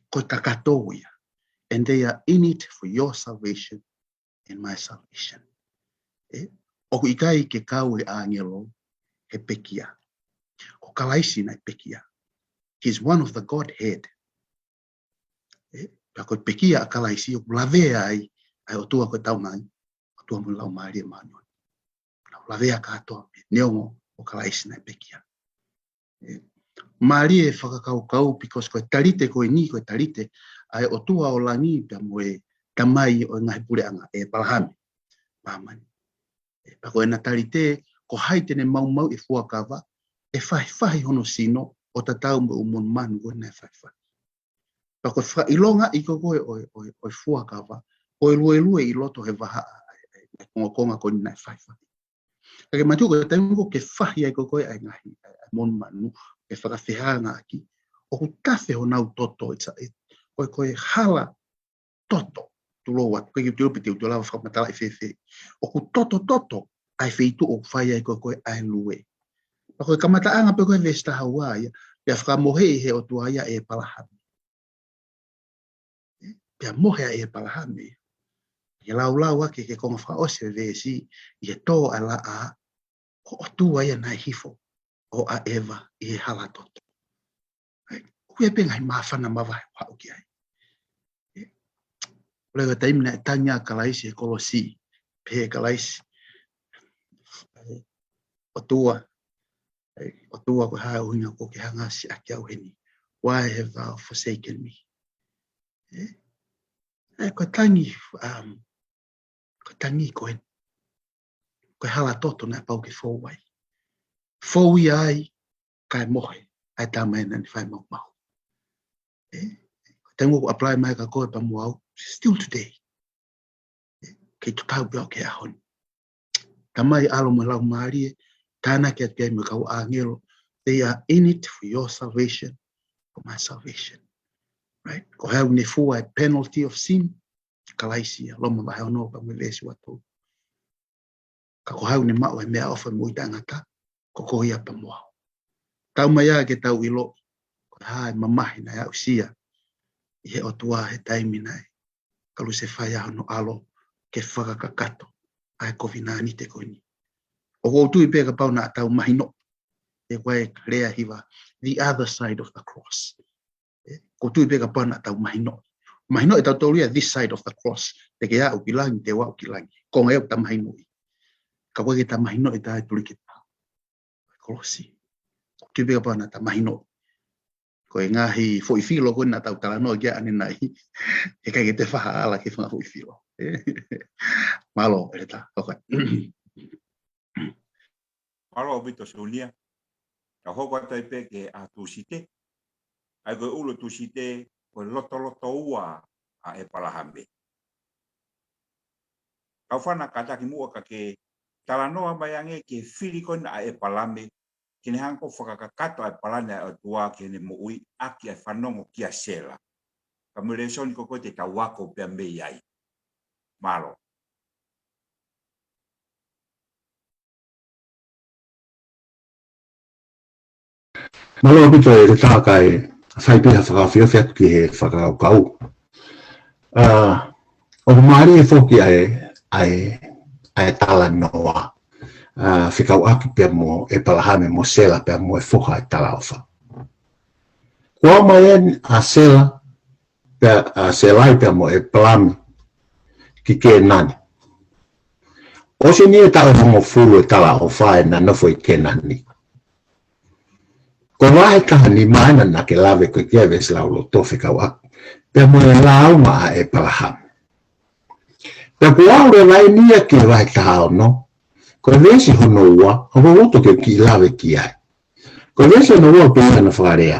Ko e kakato ia. And they are in it for your salvation and my salvation. ʻE, ʻoku ʻikai ke kau e ʻāngelo he pekia. Ko Kalaisi naʻe pekia. He's one of the Godhead. ʻE, pea ko e pekia ʻa Kalaisi ʻoku lavea ai ʻa e ʻOtua ko e Tamai, ʻOtua mo e Laumālie Māʻoniʻoni. Nau lavea kātoa pē, neongo ko Kalaisi naʻe pekia. ʻE, mālie e fakakaukau, because ko e talite ko eni, ko e talite ʻa e ʻOtua ʻo langi pea mo e Tamai ʻo e ngaahi puleʻanga, ʻa ʻĒpalahame, māmani. ʻE, pea ko ʻena talite, ko hai te ne maumauʻi e fuakava, ʻe fahifahi hono sino ʻo tatau mo e ʻū monumanu ko ē naʻe fahifahi. Pea ko e fakaʻilonga ʻi ko ē ʻo e, ʻo e, ʻo e fuakava, ko e luelue ʻi loto he vahaʻa ʻa e, ʻa e, ʻa e kongokonga ko eni naʻe fahifahi. Ka ke mātuʻaki ko e taimi ko ē ke fahi ai ko ē ʻa e ngaahi, ʻa e, ʻa e monumanu, ke fakafehangahangai, ʻoku tafe honau toto, it's a, it, ko e, ko e hala toto, tulou atu, ko e kiu tulou pe te u tulou lava fakamatalaʻi fēfē. ʻOku toto toto ʻa e feituʻu ʻoku fai ai ko ē ʻa e lue. Pea ko e kamataʻanga pē ko ē veesi taha ua ia, pea fakamoheʻi he ʻOtua ia ʻa ʻĒpalahame. Pea mohe ʻa ʻĒpalahame. Ke laulau ʻaki ki he konga fakaʻosi e veesi, ʻi he tō ʻa e laʻā, ko e ʻOtua ia naʻe hifo ʻo ʻaʻeva ʻi he hala toto. ʻOku ʻi ai pē ngaahi māfana mavahe ʻoku haʻu ki ai. ʻOku ʻi ai e taimi naʻe tangi ai ʻa Kalaisi he kolosi, pehē ʻe Kalaisi, ʻOtua, ʻOtua, ko e hā e ʻuhinga ʻoku ke hanga siʻaki au heni? Why have thou forsaken me? ʻE, ʻe, ko e tangi, um, ko e tangi ko ē, ko e hala toto naʻe pau ke fou ai. Fou ia ai, kae mohe ʻa e tama ē naʻa ne fai maumau. ʻE, ko e tangi ʻoku apply mai kia koe pea mo au, still today. Kei tatau pē ʻo aʻu ki he ʻaho ni. Tamai, ʻAlo mo e Laumālie, tānaki atu ki ai mo e kau ʻāngelo, they are in it for your salvation, for my salvation. Right? Ko hai ʻoku ne fua e penalty of sin, Kalaisi ia, Loma vahe ono pea mo e veesi ua tolu. Ka ko hai ʻoku ne maʻu e meʻaʻofa moʻui taʻengata, ko koe ia pea mo au. Tau mai ā ke tau ʻilo, ko e hā e mamahi naʻe aʻusia ʻe he ʻOtua he taimi naʻe kalusefai ai hono ʻAlo ke fakakakato ʻa e kovinānite ko eni. ʻOku ou tui pē kapau naʻa tau mahino, ʻe, ko e lea hiva, the other side of the cross. ʻE, ʻoku ou tui pē kapau naʻa tau mahino. Mahino ʻe tautolu ia this side of the cross. Te ke aʻu ki langi, te u aʻu ki langi. Ko e ngaahi ʻoku ta mahinoʻi. Ka ʻoku ʻikai ke ta mahinoʻi ʻe tautolu ki he kolosi. ʻOku ou tui pē kapau naʻa ta mahinoʻi. Ko e ngaahi foʻi filo ko ē naʻa tau talanoa ki ai ʻanenai, ʻe ʻikai ke te faʻa ala ki he fanga foʻi filo. Mālō, ʻEletā. Okay. Mālō ʻaupito Sunia. Tau hoko atu ai pē ki he ʻaho Tūsite. ʻA ia ko e ʻulu Tūsite, ko e lotolotoua ʻa ʻĒpalahame. Tau fana kātaki muʻa kae talanoa mai ange ki he fili ko ena ʻa ʻĒpalahame, ke ne hanga ʻo fakakakato ʻa e palani ʻa e ʻOtua ki heʻene moʻui ʻaki ʻa e fanongo kia Sela. Ka mo e lēsoni ko ē te tau ako pea mei ai. Mālō. Mālō ʻaupito ʻEletā, kae fai pē ha fakaofiofi atu ki he fakakaukau. ʻA, ʻoku mālie foki ʻa e, ʻa e, ʻa e talanoa, ʻa, fekauʻaki pea mo ʻĒpalahame mo Sela pea mo e foha ʻo e talaʻofa. Kuo aʻu mai eni ʻa Sela, pea, ʻa Sela pea mo ʻĒpalahame ki Kēnani. ʻOsi eni e taʻu ʻe hongofulu e talaʻofa ʻena nofo ʻi Kēnani. Ko e vahe taha nima ʻena naʻa ke lave ko ē ki he veesi lauloto fekauʻaki pea mo e lāunga ʻa ʻĒpalahame. Pea kuo aʻu leva eni ia ki he vahe taha ono, ko e veesi hono ua, ʻoku ou loto ke u kiʻi lave ki ai. Ko e veesi hono ua pē ʻena fakalea.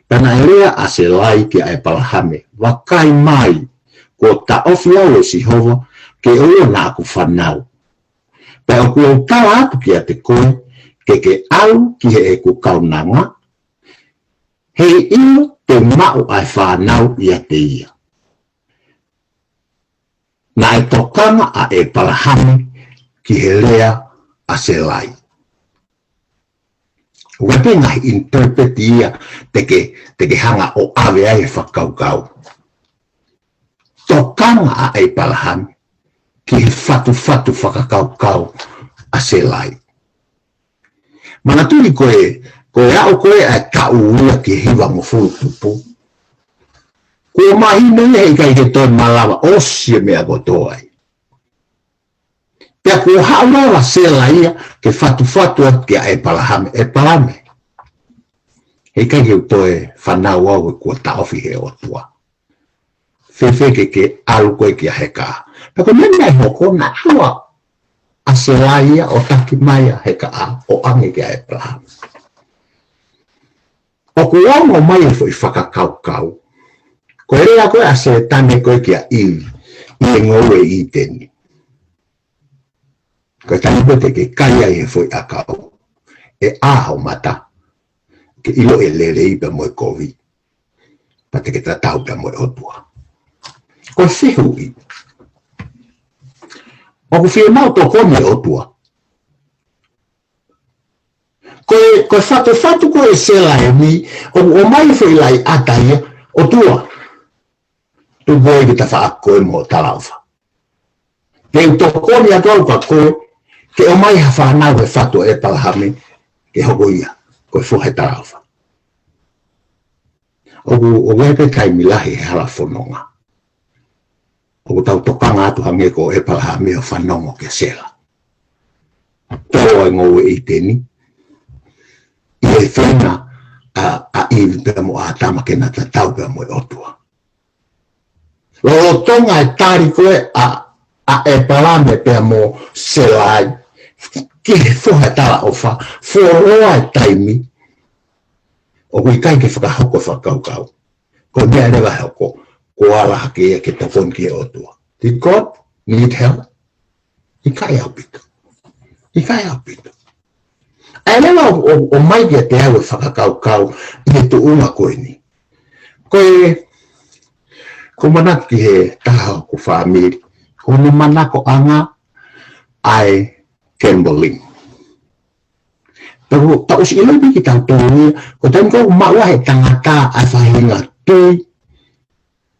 Pea naʻe lea ʻa Sela kia ʻĒpalahame, vakai mai, kuo taʻofi au ʻe Sihova ke ʻoua naʻa ku fanau. Pea ʻoku ou tala atu kiate koe, ke ke ʻalu ki heʻeku kaunanga, Heiʻilo te u maʻu ʻa e fānau ʻiate ia. Naʻe tokanga ʻa ʻEpalahame ki he lea ʻa Sēlai. ʻOku ʻi ai pē ngaahi interpret ia te ke, te ke hanga ʻo ʻave ai e fakakaukau. Tokanga ʻa ʻEpalahame ki he fatufatu fakakaukau ʻa Sēlai. Manatuʻi ko e, ko e aʻu ko ē ʻa e taʻu ia ki he hivangofulu tupu, kuo mahino ia heʻikai ke toe malava, ʻosi e meʻa kotoa ia. Pea kuo haʻu leva Sēlai ia ke fatufatu atu kia ʻEpalahame, ʻEpalahame, heʻikai ke u toe fanauʻi au, kuo taʻofi ʻe he ʻOtua. Fēfē ke ke ʻalu koe kia Heka? Pea ko e meʻa naʻe hoko, naʻe ʻalu ʻa Sēlai ia ʻo taki mai ʻa Heka ʻo ʻange kia ʻEpalahame. ʻOku ongo mai e foʻi fakakaukau, ko e lea ko ē ʻa Sētane ko ē kia ʻIvi ʻi he ngoue ʻi ʻĪteni. Ko e taimi ko ē te ke kai ai he foʻi ʻakau, ʻe ʻā ho mata, ke ʻilo e lelei pea mo e kovi, pea te ke tatau pea mo e ʻOtua. Ko e fehuʻi, ʻoku fiemaʻu tokoni e ʻOtua? Ko e, ko e fatufatu ko ē ʻa Sēlai ni, ʻoku ʻomai e foʻi lauʻiʻata ia, ʻOtua, tuku ai ki tafaʻaki ko ē mo talaʻofa. Te u tokoni atu au kia koe ke ʻomai ha fānau he fatu ʻo ʻEpalahame ke hoko ia ko e foha ʻo e talaʻofa. ʻOku, ʻoku ʻi ai pē taimi lahi he hala fononga ʻoku tau tokanga atu hangē ko ʻEpalahame ʻo fanongo kia Sēlai. Tō e ngoue ʻi ʻĪteni, ʻi he feinga ʻa, ʻa ʻIvi pea mo ʻĀtama ke na tatau pea mo e ʻOtua. Lolotonga e tali ko ē ʻa, ʻa ʻEpalahame pea mo Sēlai ki he foha ʻo e talaʻofa, fuoloa e taimi, ʻoku ʻikai ke fakahoko e fakakaukau. Ko e meʻa leva ʻe hoko, kuo ala hake ia ke tokoni ki he ʻOtua. Did God need help? ʻIkai ʻaupito. ʻIkai ʻaupito. ʻA ia leva ʻo, ʻo, ʻomai kiate au e fakakaukau ʻi he tuʻunga ko eni. Ko e, ʻoku ou manako ki he taha ʻo hoku fāmili, ko hono manakoʻanga ʻa e gambling. Pea ʻoku tau ʻosi ʻilo pē kitautolu ia, ko e taimi ko ē ʻoku maʻu ai ʻe he tangata ʻa e faʻahinga tui,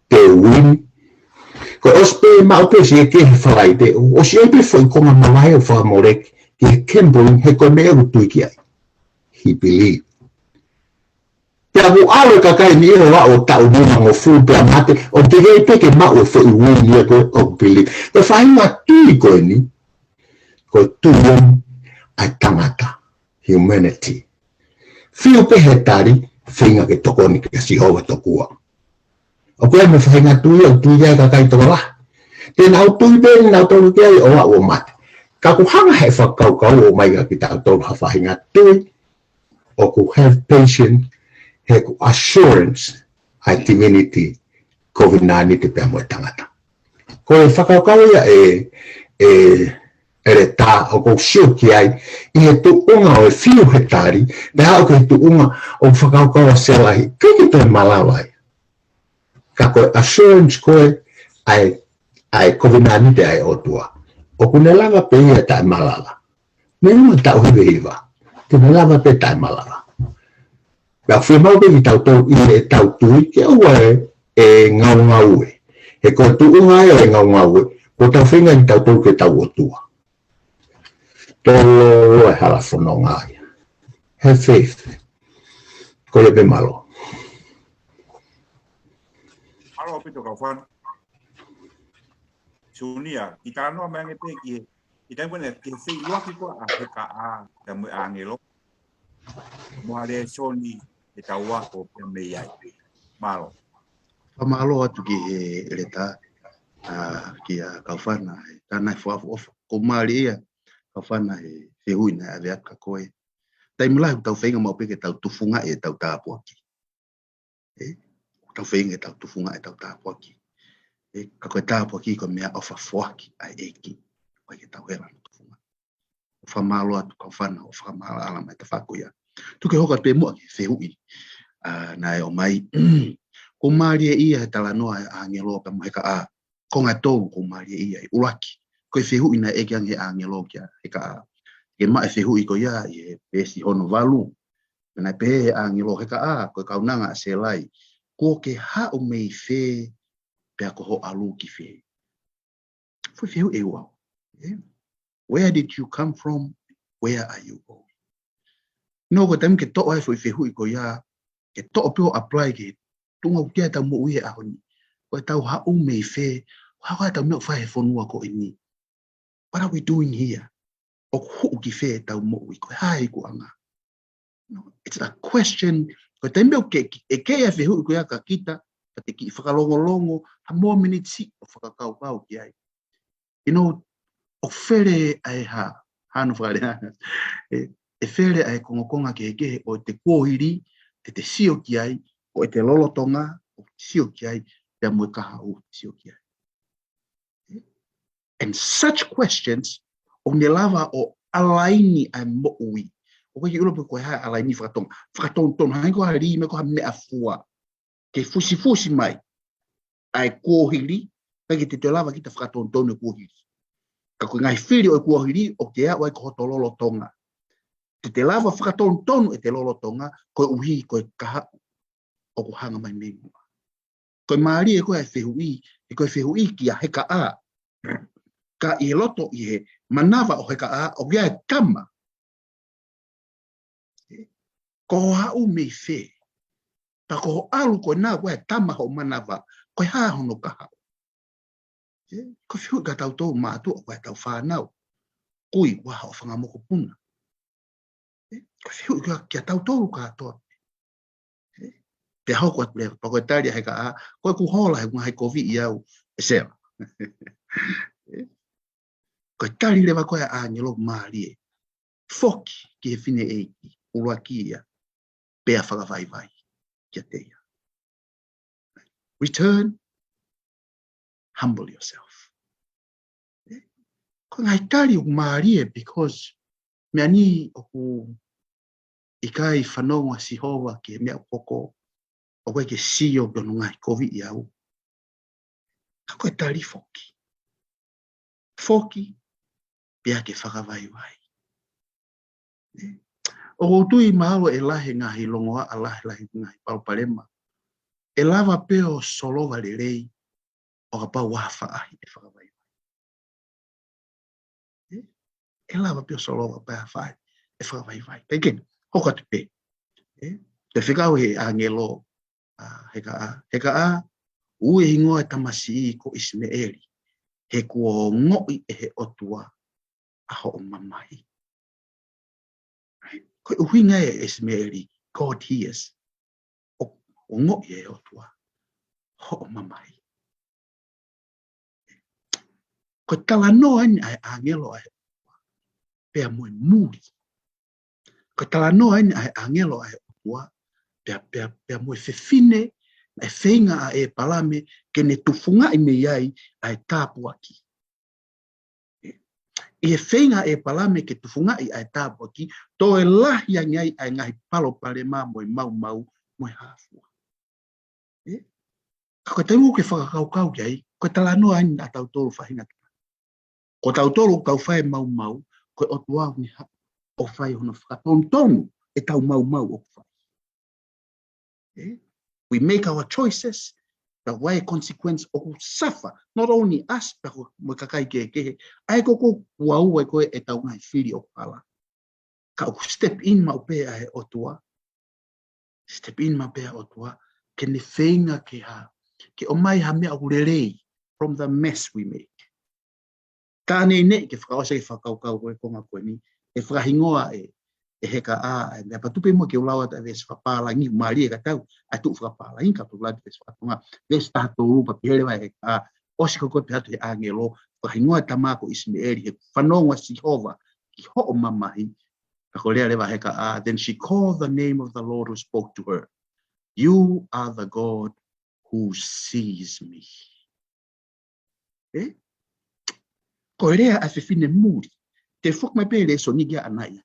te u win. Ko e ʻosi pē maʻu pē siʻi ʻeke he Falaite, ʻosi ʻi ai pē foʻi konga mavahe ʻoku fakamoleki ki he gambling, he ko e meʻa ʻoku tui ki ai. He believe. Pea ʻoku ʻalu e kakai ni ʻo aʻu ʻo taʻu nimangofulu pea mate, ʻoku teʻeki ai pē ke maʻu e foʻi win ia ko ē ʻoku believe. Ko e faʻahinga tui ko eni, ko e tui eni ʻa e tangata, humanity. Fiu pē he tali, feinga ke tokoni kia Sihova tokua. ʻOku ʻi ai mo e faʻahinga tui ʻoku tui ai e kakai tokolahi. Te nau tui pē ʻe nautolu ki ai ʻo aʻu ʻo mate. Ka ʻoku hanga ʻe he fakakaukau ʻo ʻomai kia kitautolu ha faʻahinga tui ʻoku have patience, he ʻoku assurance ʻa e divinity, kovinānite pea mo e tangata. Ko e fakakaukau ia ʻe, ʻe, ʻEletā ʻoku ou sio ki ai, ʻi he tuʻunga ʻo e fiu he tali, pea aʻu ki he tuʻunga ʻoku fakakaukau ʻa Sēlai, ʻikai ke toe malava ia. Ka ko e assurance ko ē ʻa e, ʻa e kovinānite ʻa e ʻOtua, ʻoku ne lava pē ia ʻo taʻemalava. Mei he taʻu hiva hiva, te ne lava pē ʻo taʻemalava. Pea ʻoku fiemaʻu pē kitautolu ʻi heʻetau tui ke ʻoua ʻe, ʻe ngaungaue. He ko e tuʻunga ia ʻo e ngaungaue, ʻoku tau feinga kitautolu ke tau ʻOtua. Tō lōloa e hala fononga ia. Have faith. Ko ia pē, mālō. Mālō ʻaupito kau fānau. Siunia, ʻi he talanoa mai ange pē ki he, ʻi he taimi ko ē naʻe, ki he feʻiloaki ko ē ʻa Heka ʻa, pea mo e ʻāngelo. Mo e lēsoni ʻetau ako pea mei ai. Mālō. Fakamālō atu ki he ʻEletā, ʻa, kia Kaufana, he tānaki fakaʻofoʻofa. ʻOku mālie ia, Kaufana, he fehuʻi naʻe ʻave atu kia koe. Taimi lahi ʻoku tau feinga maʻu pē ke tau tufungaʻi ʻetau tāpuaki. ʻE, ʻoku tau feinga ke tau tufungaʻi ʻetau tāpuaki. ʻE, ka ko e tāpuaki ko e meʻaʻofa foaki ʻa e ʻEiki. ʻOku ʻikai ke tau hela ʻi hono tufunga. ʻOku fakamālō atu Kaufana, ʻoku fakamālō ʻa e ʻalama ʻi he tafaʻaki ko ia. Tuku ke u hoko atu pē muʻa ki he fehuʻi. ʻA, naʻe ʻomai. Ko e mālie ia he talanoa ʻa e ʻāngelo pea mo Hekaʻā. Ko e ngaahi tolu ko e mālie ia ʻi ʻuluaki. Ko e fehuʻi naʻe ʻeke ange he ʻāngelo kia Hekaʻā. Ke maʻu e fehuʻi ko ia ʻi he veesi hono valu. Naʻe pehē he ʻāngelo, Hekaʻā, ko e kaunanga ʻa Sēlai. Kuo ke haʻu mei fē pea ko hoʻo ʻalu ki fē? Foʻi fehuʻi ʻe ua. ʻE? Where did you come from? Where are you going? No, ko e taimi ke toʻo ai foʻi fehuʻi ko ia, ke toʻo pē ʻo apply ki he tuʻunga ʻoku ʻi ai ʻetau moʻui he ʻaho ni. Ko ʻetau haʻu mei fē, ko e hā ʻetau meʻa ʻoku fai he fonua ko eni. What are we doing here? ʻOku hū ki fē ʻetau moʻui, ko e hā e ikuʻanga? No, it's a question. Ko e taimi ʻoku ke, ke, ʻeke ai e fehuʻi ko ia kia kita, ka te kiʻi fakalongolongo, ha mōmeniti ʻo fakakaukau ki ai. You know, ʻoku fele ai ha, hano fakalea. ʻE, ʻe fele ai e kongokonga kehekehe ʻo ʻete kuohili, te te sio ki ai, ʻo ʻete lolotonga, ʻo te sio ki ai, pea mo e kahaʻu te sio ki ai. And such questions, ʻoku ne lava ʻo alaini ʻa e moʻui. ʻOku ʻikai ke ʻilo pe ko e hā e alaini fakatonga. Fakatonutonu, hangē ko ha lī, meʻa ko ha meʻafua. Ke fusifusi mai ʻa e kuohili, ʻikai ke te toe lava kita fakatonutonu e kuohili. Ka ko e ngaahi fili ʻo e kuohili, ʻoku ke aʻu ai ki hoto lolotonga. Te te lava fakatonutonu ʻete lolotonga, koeʻuhi ko e kahaʻu ʻoku hanga mai mei muʻa. Ko e mālie ko ē e fehuʻi, he ko e fehuʻi kia Hekaʻā. Ka ʻi he loto ʻi he manava ʻo Hekaʻā, ʻoku ʻi ai e tama. Ko hoʻo haʻu mei fē? Pea ko hoʻo ʻalu ko ena ko e tama hoʻo manava, ko e hā hono kahaʻu? Ko e fehuʻi kia tautolu mātuʻa, ko ʻetau fānau. Kui, ʻoku ʻi ai hoʻo fanga mokopuna. Ko e fehuʻi kia, kia tautolu kātoa. Pea hoko atu leva, pea ko e tali ʻa Hekaʻā, ko ʻeku hola he ngaahi koviʻi au ʻe Sela. Ko e tali leva ko ē ʻa e ʻāngelo mālie. Foki ki he fineʻeiki, ʻuluaki ia, pea fakavaivai kiate ia. Return, humble yourself. Ko e ngaahi tali ʻoku mālie because meʻa ni ʻoku ʻikai fanongo ʻa Sihova ki he meʻa ʻoku hoko, ʻoku ʻikai ke sio ki hono ngaahi koviʻi au. Ka ko e tali foki. Foki, pea ke fakavaivai. ʻOku ou tui mahalo ʻe lahi e ngaahi longoaʻa, lahi, lahi e ngaahi palopalema. ʻE lava pē ʻo solova lelei, ʻo kapau ʻe faʻahi e fakavaivai. ʻE, ʻe lava pē ʻo solova pē ʻa e faʻahi e fakavaivai. Kae kehe, hoko atu pē. ʻE, te fekau he ʻāngelo, ʻa, Hekaʻā, Hekaʻā, ui e hingoa e tamasiʻi ko ʻIsimeʻeli, he kuo ongoʻi ʻe he ʻOtua ʻa hoʻo mamahi. Right? Ko e ʻuhinga ʻo ʻIsimeʻeli, God hears. ʻO, ʻo ongoʻi ʻe he ʻOtua hoʻo mamahi. Ko e talanoa eni ʻa e ʻāngelo ʻa e ʻOtua pea mo e muli. Ko e talanoa eni ʻa e ʻāngelo ʻa e ʻOtua pea, pea, pea mo e fefine naʻe feinga ʻa ʻĒpalame ke ne tufungaʻi mei ai ʻa e tāpuaki. ʻI he feinga ʻa ʻĒpalame ke tufungaʻi ʻa e tāpuaki, toe lahi ange ai ʻa e ngaahi palopalema mo e maumau mo e hā fua. ʻE? Ka ko e taimi ʻoku ke fakakaukau ki ai, ko e talanoa eni ʻa tautolu faʻahinga tangata. Ko tautolu ʻoku tau fai e maumau, ko e ʻOtua ʻoku ne haʻu ʻo fai hono fakatonutonu ʻetau maumau ʻoku fai. ʻE? We make our choices, but why consequence ʻoku suffer, not only us, but ko e mo e kakai kehekehe. ʻA ia ko ē ʻoku ua ua ko ē ʻetau ngaahi fili ʻoku hala. Ka ʻoku step in maʻu pē ʻa e ʻOtua. Step in maʻu pē ʻa e ʻOtua. Ke ne feinga ke hā. Ke ʻomai ha meʻa ʻoku lelei from the mess we make. Ka neʻineʻi ke fakaʻosi ke fakakaukau ko e konga ko eni, ʻe fakahingoa ʻe, ʻe Hekaʻā, ʻe meʻa patu pē mo ke u lau atu ʻa e veesi fakapālangi, mālie ka tau, ʻa e tuʻu fakapālangi, ka u lau atu veesi fakatonga, veesi taha tolu pea pehē leva ʻe Hekaʻā, ʻosi ko ē pehē atu he ʻāngelo, fakahingoa e tama ko ʻIsimeʻeli, he fanongo ʻa Sihova ki hoʻo mamahi, ka ko e lea leva ʻa Hekaʻā, then she called the name of the Lord who spoke to her. You are the God who sees me. ʻE? Ko e lea ʻa e fefine muli. Te u foki mai pē he lēsoni ki ai ʻanai.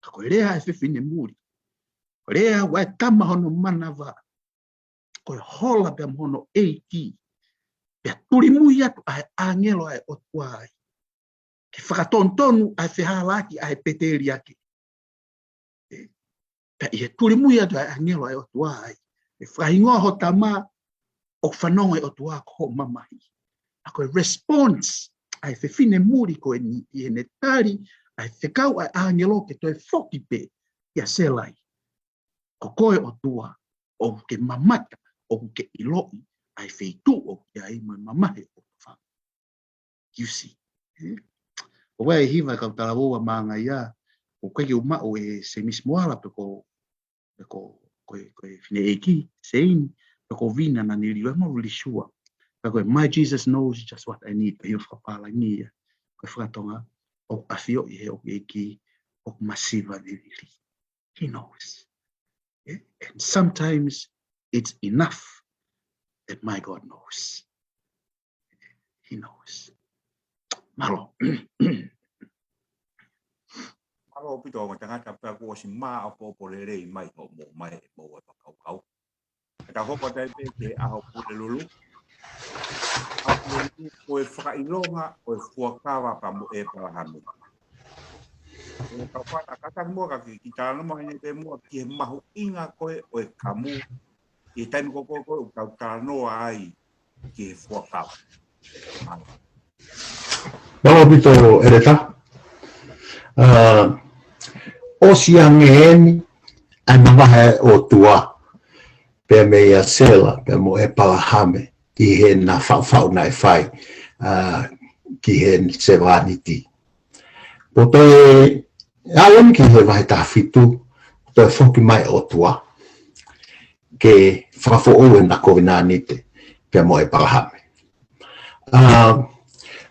Ka ko e lea ʻa e fefine muli. Ko e lea ʻa e tama hono manava, ko e hola pea mo hono ʻeiki, pea tulimui atu ʻa e ʻāngelo ʻa e ʻOtua ai ke fakatonutonu ʻa e fehālaaki ʻa e pēteliake. Pea ʻi he tulimui atu ʻa e ʻāngelo ʻa e ʻOtua ai, ʻe fakahingoa ho tama ʻoku fanongo ʻa e ʻOtua ko hoʻo mamahi. ʻA ko e response ʻa e fefine muli ko eni ʻi heʻene tali ʻa e fekau ʻa e ʻāngelo ke toe foki pē kia Sela ai: Ko koe ʻOtua, ʻoku ke mamata, ʻoku ke ʻiloʻi ʻa e feituʻu ʻoku ke ʻi ai mo e mamahi ʻoku ke fai. You see. ʻOku ʻi ai e hiva ʻa e kau talavou ʻa Manga ia, ʻoku ʻikai ke u maʻu ʻe Semisi Moala pe ko, pe ko, ko e, ko e fineʻeiki Seini, pe ko Vina naʻa ne liliu, I'm not really sure. Ka ko e My Jesus knows just what I need, pea ʻi he fakapālangi ia. Ko e fakatonga, ʻoku ʻafioʻi ʻe he ʻEiki ʻoku masiva vivili. He knows. Eh, and sometimes it's enough that my God knows. He knows. Mālō. Mālō ʻaupito ʻa e tangata pea kuo ʻosi māʻopoʻopo lelei mai hoʻomou mai ʻemau fakakaukau. Ka tau hoko atu pē ki he ʻaho Pulelulu. ʻAho Pulelulu ko e fakaʻilonga ʻo e fuakava pea mo ʻĒpalahame. Ko e kau fana, kātaki muʻa ka kiʻi talanoa mai pē muʻa ki he mahuʻinga ko ē ʻo e kamu ʻi he taimi ko ē ko ē ʻoku tau talanoa ai ki he fuakava. Mālō ʻaupito ʻEletā. ʻA, ʻosi ange eni ʻa e mavahe ʻa e ʻOtua pea meia Sela, pea mo ʻĒpalahame, ʻi heʻena faʻufaʻu naʻe fai, ʻa, ki he sevāniti. Ko e toe, ʻalu eni ki he vahe taha fitu, toe foki mai ʻOtua ke fakafoʻou ʻena kovinānite pea mo ʻĒpalahame. ʻA,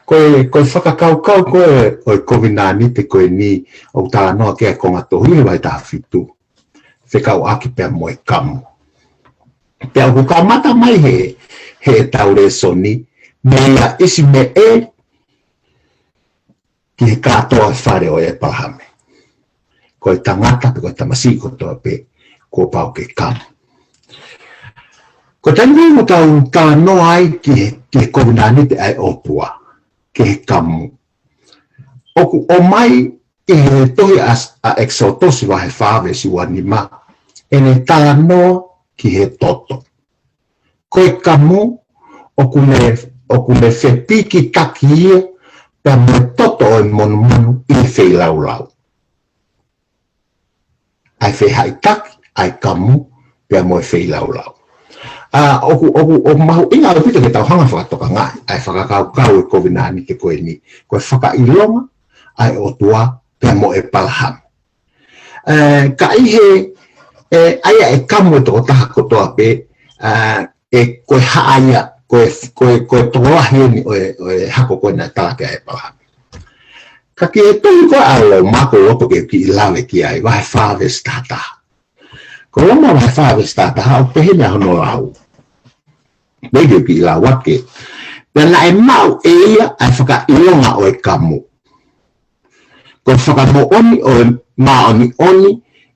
ko e, ko e fakakaukau ko ē ʻo e kovinānite ko eni ʻoku talanoa ki ai e konga tohi he vahe taha fitu, fekauʻaki pea mo e kamu. Pea ʻoku kamata mai he, heʻetau lēsoni, meia ʻIsimeʻeli ki he kātoa e fale ʻo ʻĒpalahame. Ko e tangata pe ko e tamasiʻi kotoa pē kuo pau ke kamu. Ko e taimi ʻoku tau talanoa ai ki he, ki he kovinānite ʻa e ʻOtua, ki he kamu, ʻoku ʻomai ʻi he tohi ʻa, ʻa ʻEkisotosi vahe fā veesi ua nima ʻene talanoa ki he toto. Ko e kamu ʻoku ne, ʻoku ne fepikitaki ia pea mo e toto ʻo e monumanu ʻi he feilaulau. ʻA e fehaʻitaki ʻa e kamu pea mo e feilaulau. ʻA, ʻoku, ʻoku, ʻoku mahuʻinga ʻaupito ke tau hanga fakatokangaʻi ʻa e fakakaukau ʻo e kovinānite ko eni, ko e fakaʻilonga ʻa e ʻOtua pea mo ʻĒpalahame. ʻE, ka ʻi he, ʻe, ʻa ia ʻe kamu e tokotaha kotoa pē, ʻa, ʻe ko e haʻa ia, ko e, ko e, ko e tokolahi eni ʻo e, ʻo e hako ko ē naʻe talaki ʻa ʻĒpalahame. Ka ki he tohi ko ē ʻa Loma ʻoku ou loto ke u kiʻi lave ki ai, vahe fā veesi taha taha. Ko Loma vahe fā veesi taha taha, ʻoku pehē ni ʻa hono lau. Pea ke u kiʻi lau ake. Pea naʻe maʻu ʻe ia ʻa e fakaʻilonga ʻo e kamu. Ko e fakamoʻoni ʻo e māʻoniʻoni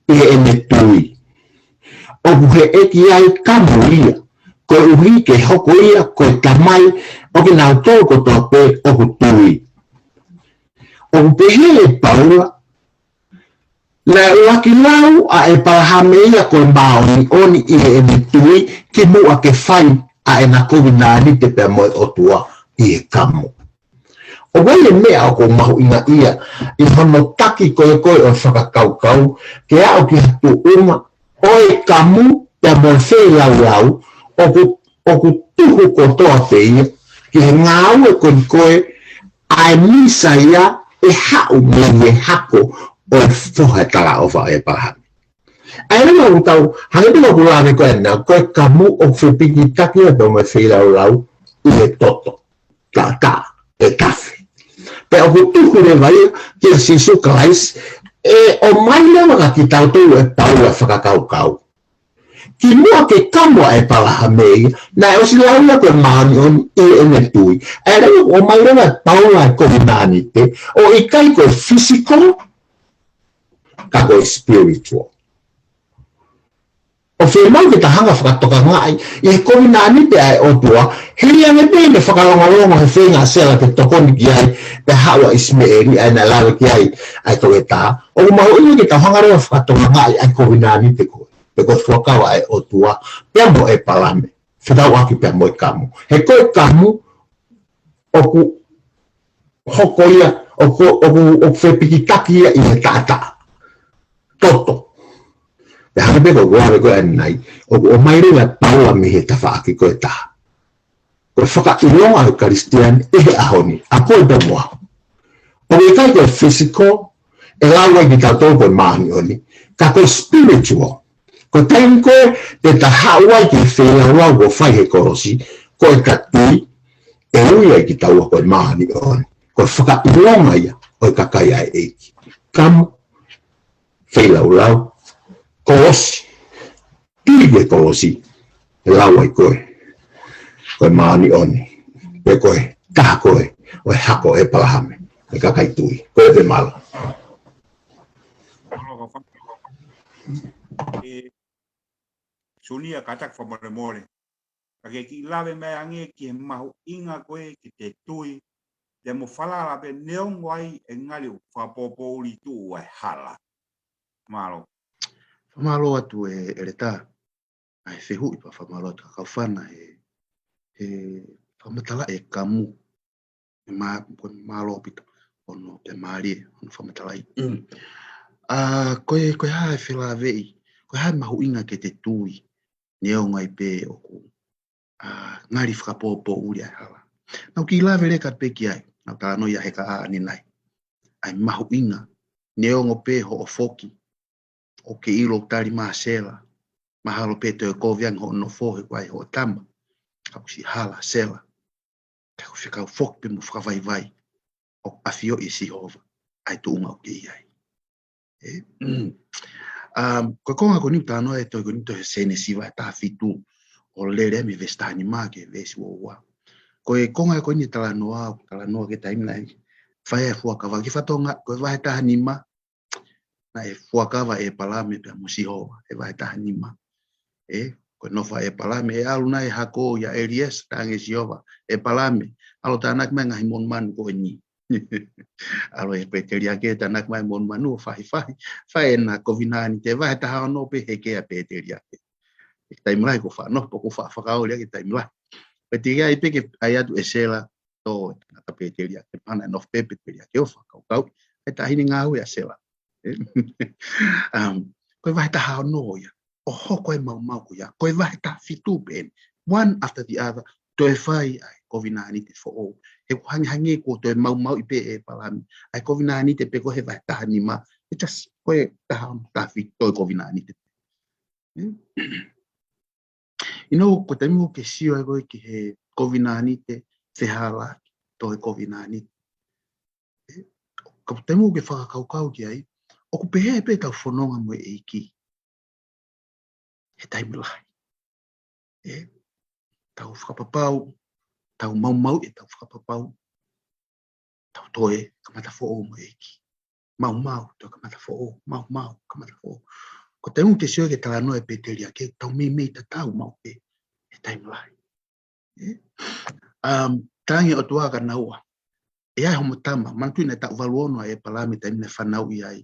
ʻi heʻene tui. ʻOku heʻeki ai kamu ia, koeʻuhi ke hoko ia ko e tamai ʻo kinautolu kotoa pē ʻoku tui. ʻOku pehē ʻe Paula, naʻe ʻuluaki lau ʻa ʻĒpalahame ia ko e māʻoniʻoni ʻi heʻene tui, kimuʻa ke fai ʻa ʻena kovinānite pea mo e ʻOtua ʻi he kamu. ʻOku ʻi ai e meʻa ʻoku mahuʻinga ia ʻi hono taki ko ē ko ē ʻo e fakakaukau, ke aʻu ki ha tuʻunga ʻo e kamu pea mo e feilaulau, ʻoku, ʻoku tuhu kotoa pē ia ki he ngāue ko ē ko ē ʻa e Mīsaia ʻe haʻu mei he hako ʻo e foha ʻo e talaʻofa ʻo ʻĒpalahame. ʻA ia ʻoku tau, hangē pē ko ʻeku lave ko ena, ko e kamu ʻoku fepikitaki ia pea mo e feilaulau ʻi he toto. Ka, ka, ʻe tafe. Pea ʻoku tuku leva ia kia Sīsū Kalaisi, ʻe ʻomai leva kia kitautolu ʻe Paula e fakakaukau. Kimuʻa ke kamu ʻa ʻĒpalahame ia, naʻe ʻosi lau ia ko e māʻoniʻoni ʻi heʻene tui. ʻA ia leva ʻoku ʻomai leva ʻe Paula e kovinānite, ʻo ʻikai ko e physical, ka ko e spiritual. Fiemaʻu ke ta hanga ʻo fakatokangaʻi ʻi he kovinānite ʻa e ʻOtua, hili ange pē ʻene fakalongolongo he feinga ʻa Sela ke tokoni ki ai, pea haʻu ʻa ʻIsimeʻeli ʻa ē naʻe lave ki ai ʻa e tokotaha. ʻOku mahuʻinga ke ta hanga leva ʻo fakatokangaʻi ʻa e kovinānite ko ē, pe ko e fuakava ʻa e ʻOtua pea mo ʻĒpalame, fekauʻaki pea mo e kamu. He ko e kamu ʻoku hoko ia, ʻoku, ʻoku, ʻoku fepikitaki ia ʻi he taʻataʻa. Toto. Pea hangē pē ko e lave ko ē ʻanenai, ʻoku ʻomai leva ʻe Paula mei he tafaʻaki ko ē ʻe taha. Ko e fakaʻilonga ʻo e Kalisitiane ʻi he ʻaho ni, ʻa koe pea mo au, ʻoku ʻikai ko e physical ʻe lau ai kitautolu ko e māʻoniʻoni, ka ko e spiritual. Ko e taimi ko ē te ta haʻu ai ki he feilaulau kuo fai he kolosi, ko ʻeta tui ʻe ui ai kitaua ko e māʻoniʻoni. Ko e fakaʻilonga ia ʻo e kakai ʻa e ʻEiki. Kamu, feilaulau, kolosi, tui ki he kolosi, ʻe lau ai koe ko e māʻoniʻoni, pe ko e taha koe ʻo e hako ʻo ʻĒpalahame, ʻa e kakai tui. Ko ia pē, mālō. Mālō, kau fanga. ʻE, Sunia, kātaki fakamolemole. Ka ke kiʻi lave mai ange ki he mahuʻinga ko ē ke te tui, pea mo falala pē neongo ʻa e ngali ʻoku fakapoʻuli tuʻu ʻa e hala. Mālō. Mālō atu ē, ʻEletā. ʻA e fehuʻi pea fakamālō atu ki he kau fanga he, he fakamatalaʻi e kamu. ʻE mā-, ko e mālō ʻaupito hono, pea mālie hono fakamatalaʻi. ʻA, ko e, ko e hā e felāveʻi, ko e hā e mahuʻinga ke te tui, neongo ai pē ʻoku, ʻa, ngali fakapoʻuli ʻa e hala. Naʻá ku kiʻi lave leka pē ki ai, naʻá ku talanoa ia he kahaʻu ʻanenai. ʻA e mahuʻinga, neongo pē hoʻo foki, ʻoku ke ʻilo ʻoku tali mai ʻa Sela, mahalo pē toe kovi ange hoʻo nofo he kuo ʻi ai hoʻo tama, ka kuo ʻosi hala ʻa Sela. Ka ko e fekau foki pē mo fakavaivai, ʻoku ʻafioʻi ʻe Sihova ʻa e tuʻunga ʻoku ke ʻi ai. Ē? Um, ko e konga ko eni ʻoku talanoa e tohi ko eni, tohi Sēnesi vahe taha fitu, ʻo lele mei he veesi taha nima ki he veesi ua ua. Ko e konga ko eni ʻoku talanoa, ʻoku talanoa ki he taimi naʻe fai ai e fuakava ki he fatongia, ko e vahe taha nima, naʻe fuakava ʻe ʻĒpalame pea mo Sihova, he vahe taha nima. Ē, ko e nofo ʻa ʻĒpalame, ʻe ʻalu nai e hako ia ʻa ʻEliesa, talaange ʻe Sihova, ʻĒpalame, ʻalu ʻo tānaki mai e ngaahi monumanu ko eni. ʻAlu e pēteliake, tānaki mai e monumanu ʻo fahifahi, fai ʻena kovinānite, vahe taha ono pē heke ʻa e pēteliake. He taimi lahi kuo faʻa nofo, kuo faʻa fakaoli ʻaki e taimi lahi. Pea teʻeki ai pē ke ʻai atu ʻe Sela, tō e tangata pēteliake, pehē naʻe nofo pē pēteliake ʻo fakakaukauʻi ʻa e taʻahine ngāue ʻa Sela. Um, ko e vahe taha ono ia, ʻo hoko e maumau ko ia, ko e vahe taha fitu pē eni, one after the other, toe fai ʻa e kovinānite foʻou. He kuo hangehangē kuo toe maumauʻi pē ʻe ʻĒpalame ʻa e kovinānite pē ko ē he vahe taha nima, ʻe just ko e taha, taha fitu, toe kovinānite. Hmm? You know, ko e taimi ʻoku ke sio ai koe ki he kovinānite, fehālaaki, toe kovinānite. Ē, ka ko e taimi ʻoku ke fakakaukau ki ai, ʻoku pehē pē ʻetau fononga mo e ʻEiki he taimi lahi. Ē, tau fakapapau, tau maumauʻi ʻetau fakapapau, tau toe kamata foʻou mo e ʻEiki. Maumau, toe kamata foʻou, maumau, kamata foʻou. Ko e taimi ʻoku ke sio ai ki he talanoa e pēteliake, tau meimei tatau maʻu pē he taimi lahi. Ē? Um, talaange ʻe he ʻOtua kia naua, ʻe ʻi ai homo tama, manatuʻi naʻe taʻu valu ono ʻa ʻĒpalame taimi naʻe fanauʻi ai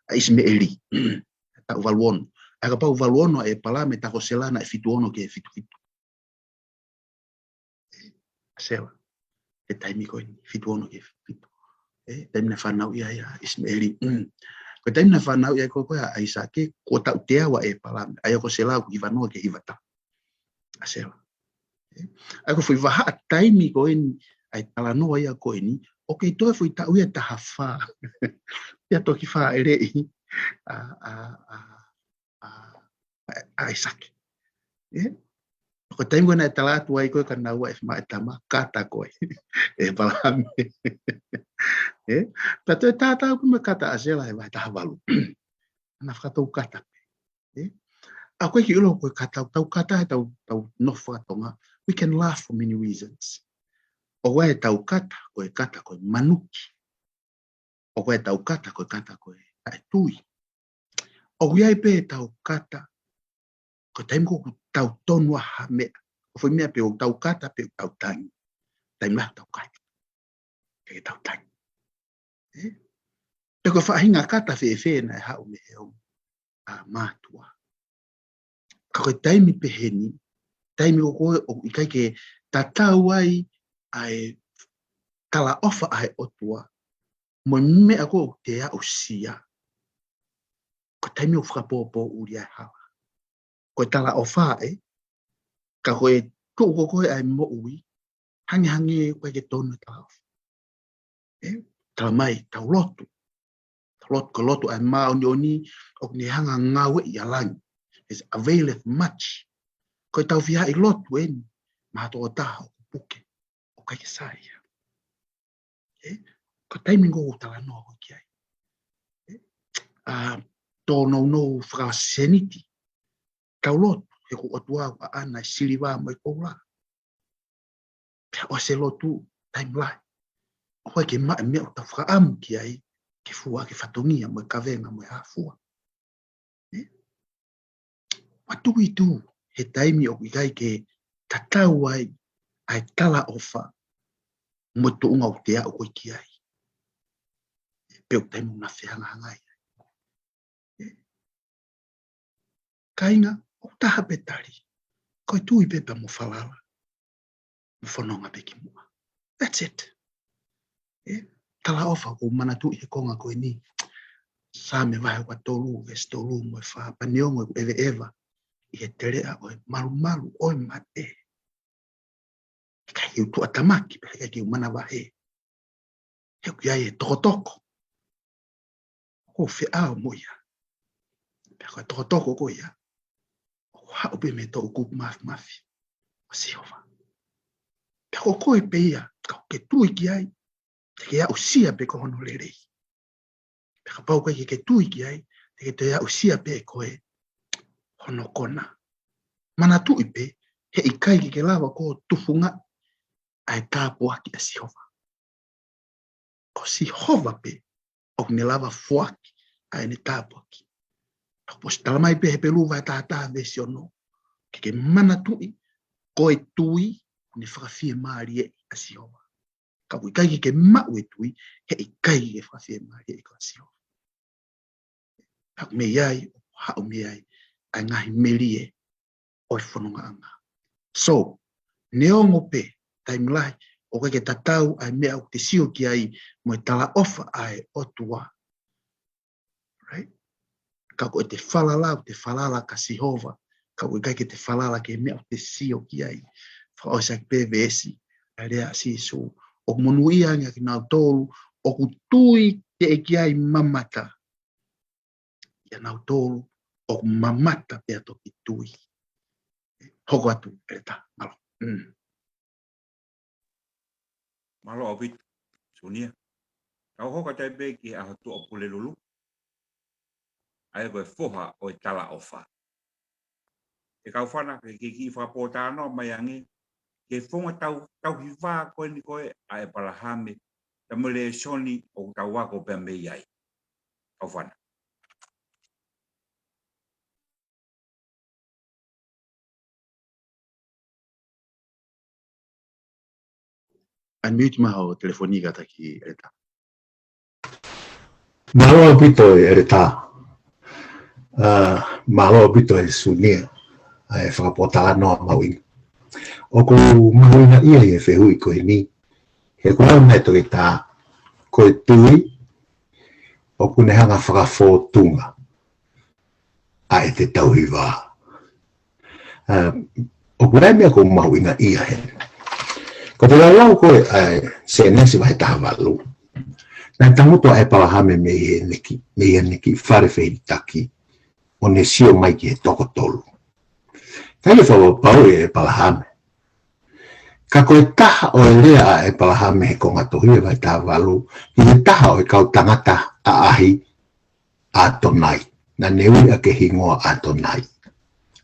ʻa ʻIsimeʻeli. Taʻu valu ono. ʻA ia kapau valu ono ʻa ʻĒpalame, tā ko Sela naʻe fitu ono ki he fitu fitu. Sela. He taimi ko eni, fitu ono ki he fitu. Ē, taimi naʻe fanauʻi ai ʻa ʻIsimeʻeli. Mm. Ko e taimi naʻe fanauʻi ai ko ē ʻa ʻAisake, kuo taʻu teau ʻa ʻĒpalame. ʻA ia ko Sela kuo hiva noa ki he hiva taha ʻa Sela. Ē, ʻa ia ko e foʻi vahaʻa taimi ko eni, ʻa e talanoa ia ko eni, ʻoku kei toe foʻi taʻu ia ʻe taha fā. Pea toki fāʻeleʻi ʻa, ʻa, ʻa, ʻa, ʻa ʻAisake. Ē? Ko e taimi ko ē naʻe tala atu ai ko ē kia naua ʻe fiemaʻu e tama, kata koe ʻe ʻĒpalame. Ē? Pea toe tatau pē mo e kata ʻa Sela he vahe taha valu. Naʻa na fakatou kata pē. Ē? ʻOku ʻikai ke ʻilo ko e kata, tau kata he tau, tau nofo faka-Tonga. We can laugh for many reasons. ʻOku ʻi ai ʻetau kata, ko e kata ko e manuki. ʻOku ʻi ai ʻetau kata, ko e kata ko e taʻetui. ʻOku ʻi ai pē ʻetau kata, Ko e taimi ko ē ʻoku tau tonu ai ha meʻa, ko e foʻi meʻa pē ʻoku tau kata pe ʻoku tau tangi, taimi lahi ʻoku tau kai, ʻikai ke tau tangi. Ē? Pe ko e faʻahinga kata fēfē naʻe haʻu mei he ongo ʻa e mātuʻa. Ka ko e taimi pehē ni, taimi ko ē ʻoku ʻikai ke tatau ai ʻa e talaʻofa ʻa e ʻOtua mo e meʻa ko ē ʻoku te aʻusia, ko e taimi ʻoku fakapōpōʻuli ai e hala. Ko e talaʻofa ē, ka ko e tuʻu ko ē ʻa e moʻui, hangehangē ʻoku ʻikai ke tonu e talaʻofa. Ē, tala mai, tau lotu. Tau lotu, ko e lotu ʻa e māʻoniʻoni, ʻoku ne hanga ʻo ngāueʻi ʻa langi. It availeth much. Ko ʻetau fie haʻi lotu eni maʻa ha tokotaha ʻoku puke, ʻoku ʻikai ke sai ia. Ē, ko e taimi ko ē ʻoku talanoa ko ē ki ai. Ē, ʻa, tōnounou fakaseniti. Tau lotu, he ko e ʻOtua ʻoku ʻaʻana e siliva mo e koula. Pea ʻosi e lotu, taimi lahi ʻoku ʻikai ke maʻu e meʻa ʻoku tau fakaʻamu ki ai, ke fua ʻaki e fatongia mo e kavenga mo e hā fua. Ē? What do we do he taimi ʻoku ʻikai ke tatau ai ʻa e talaʻofa mo e tuʻunga ʻoku te aʻu ko ē ki ai? Pe ko e taimi ʻoku na fehangahangai ai. Kāinga, ʻoku taha pē tali. Ko e tui pē pea mo falala, mo fononga pē ki muʻa. That's it. Ē, talaʻofa ʻoku ou manatuʻi he konga ko eni. Saame vahe ua tolu, veesi tolu mo e fā, pea neongo ʻeku ʻeveʻeva ʻi he teleʻa ʻo e malumalu ʻo e mate, ʻikai ke u tuʻatamaki, pea ʻikai ke u manavahē. He ʻoku ʻi ai e tokotoko ʻoku ou feʻao mo ia. Pea ko e tokotoko ko ia, ʻoku haʻu pē mei he toʻukupu māfimafi ʻo Sihova. Pea ko koe pē ia, ka ʻoku ke tui ki ai, te ke aʻusia pē ko hono lelei. Pea kapau ʻoku ʻikai ke ke tui ki ai, te ke toe aʻusia pē ʻe koe hono kona. Manatuʻi pē, heʻikai ke ke lava ʻo tufungaʻi ʻa e tāpuaki ʻa Sihova. Ko Sihova pē ʻoku ne lava foaki ʻa ʻene tāpuaki. Pea kuo ʻosi tala mai pē Hepelū vahe taha taha veesi ono, ke ke manatuʻi, ko e tui ʻoku ne fakafiemālieʻi ʻa Sihova. Ka ʻoku ʻikai ke ke maʻu e tui, heʻikai ke fakafiemālieʻi koe ʻa Sihova. Pea ʻoku mei ai, ʻoku haʻu mei ai ʻa e ngaahi melie ʻo e fonongaʻanga. So, neongo pē taimi lahi ʻoku ʻikai ke tatau ʻa e meʻa ʻoku te sio ki ai mo e talaʻofa ʻa e ʻOtua. Right? Ka ko ʻete falala, ʻoku te falala kia Sihova. Ka ʻoku ʻikai ke te falala ki he meʻa ʻoku te sio ki ai. Fakaʻosi ʻaki pē veesi, ʻa e lea ʻa Sīsū. ʻOku monūʻia ange ʻa kinautolu ʻoku tui teʻeki ai mamata, ʻia nautolu ʻoku mamata pea toki tui. Hoko atu, ʻEletā, mālō. Mm. Mālō ʻaupito, Sunia. Tau hoko atu ai pē ki he ʻaho Tuʻapulelulu. ʻA ia ko e foha ʻo e talaʻofa. ʻE Kaufana, ke ke kiʻi fakapōtalanoa mai ange ki he founga tau, tauhi vā ko eni ko ē ʻa ʻEpalahame, pea mo e lēsoni ʻoku tau ako pea mei ai. Kaufana. Unmute mai ho telefoni kātaki, ʻEletā. Mālō ʻaupito ʻEletā. ʻA, mālō ʻaupito ʻe Sunia ʻa e fakapōtalanoa mahuʻinga. ʻOku ou mahuʻingaʻia ʻi he fehuʻi ko eni, he ko e lau mai ʻa e toketā, ko e tui ʻoku ne hanga ʻo fakafōtunga ʻa ʻete tauhi vā. ʻA, ʻoku ʻi ai e meʻa ʻoku ou mahuʻingaʻia heni. Ko ʻete lau ko ē ʻa e Sēnesi vahe taha valu. Naʻe tangutu ʻa ʻEpalahame mei heʻene kiʻi, mei heʻene kiʻi fale fehikitaki, ʻo ne sio mai ki he toko tolu. Ka ʻi he fakapapauʻi ʻe ʻEpalahame, ka ko e taha ʻo e lea ʻa ʻEpalahame he konga tohi ʻe vahe taha valu, ki he taha ʻo e kau tangata ʻaʻahi, ʻAtonai. Naʻa ne ui ʻaki e hingoa ʻAtonai.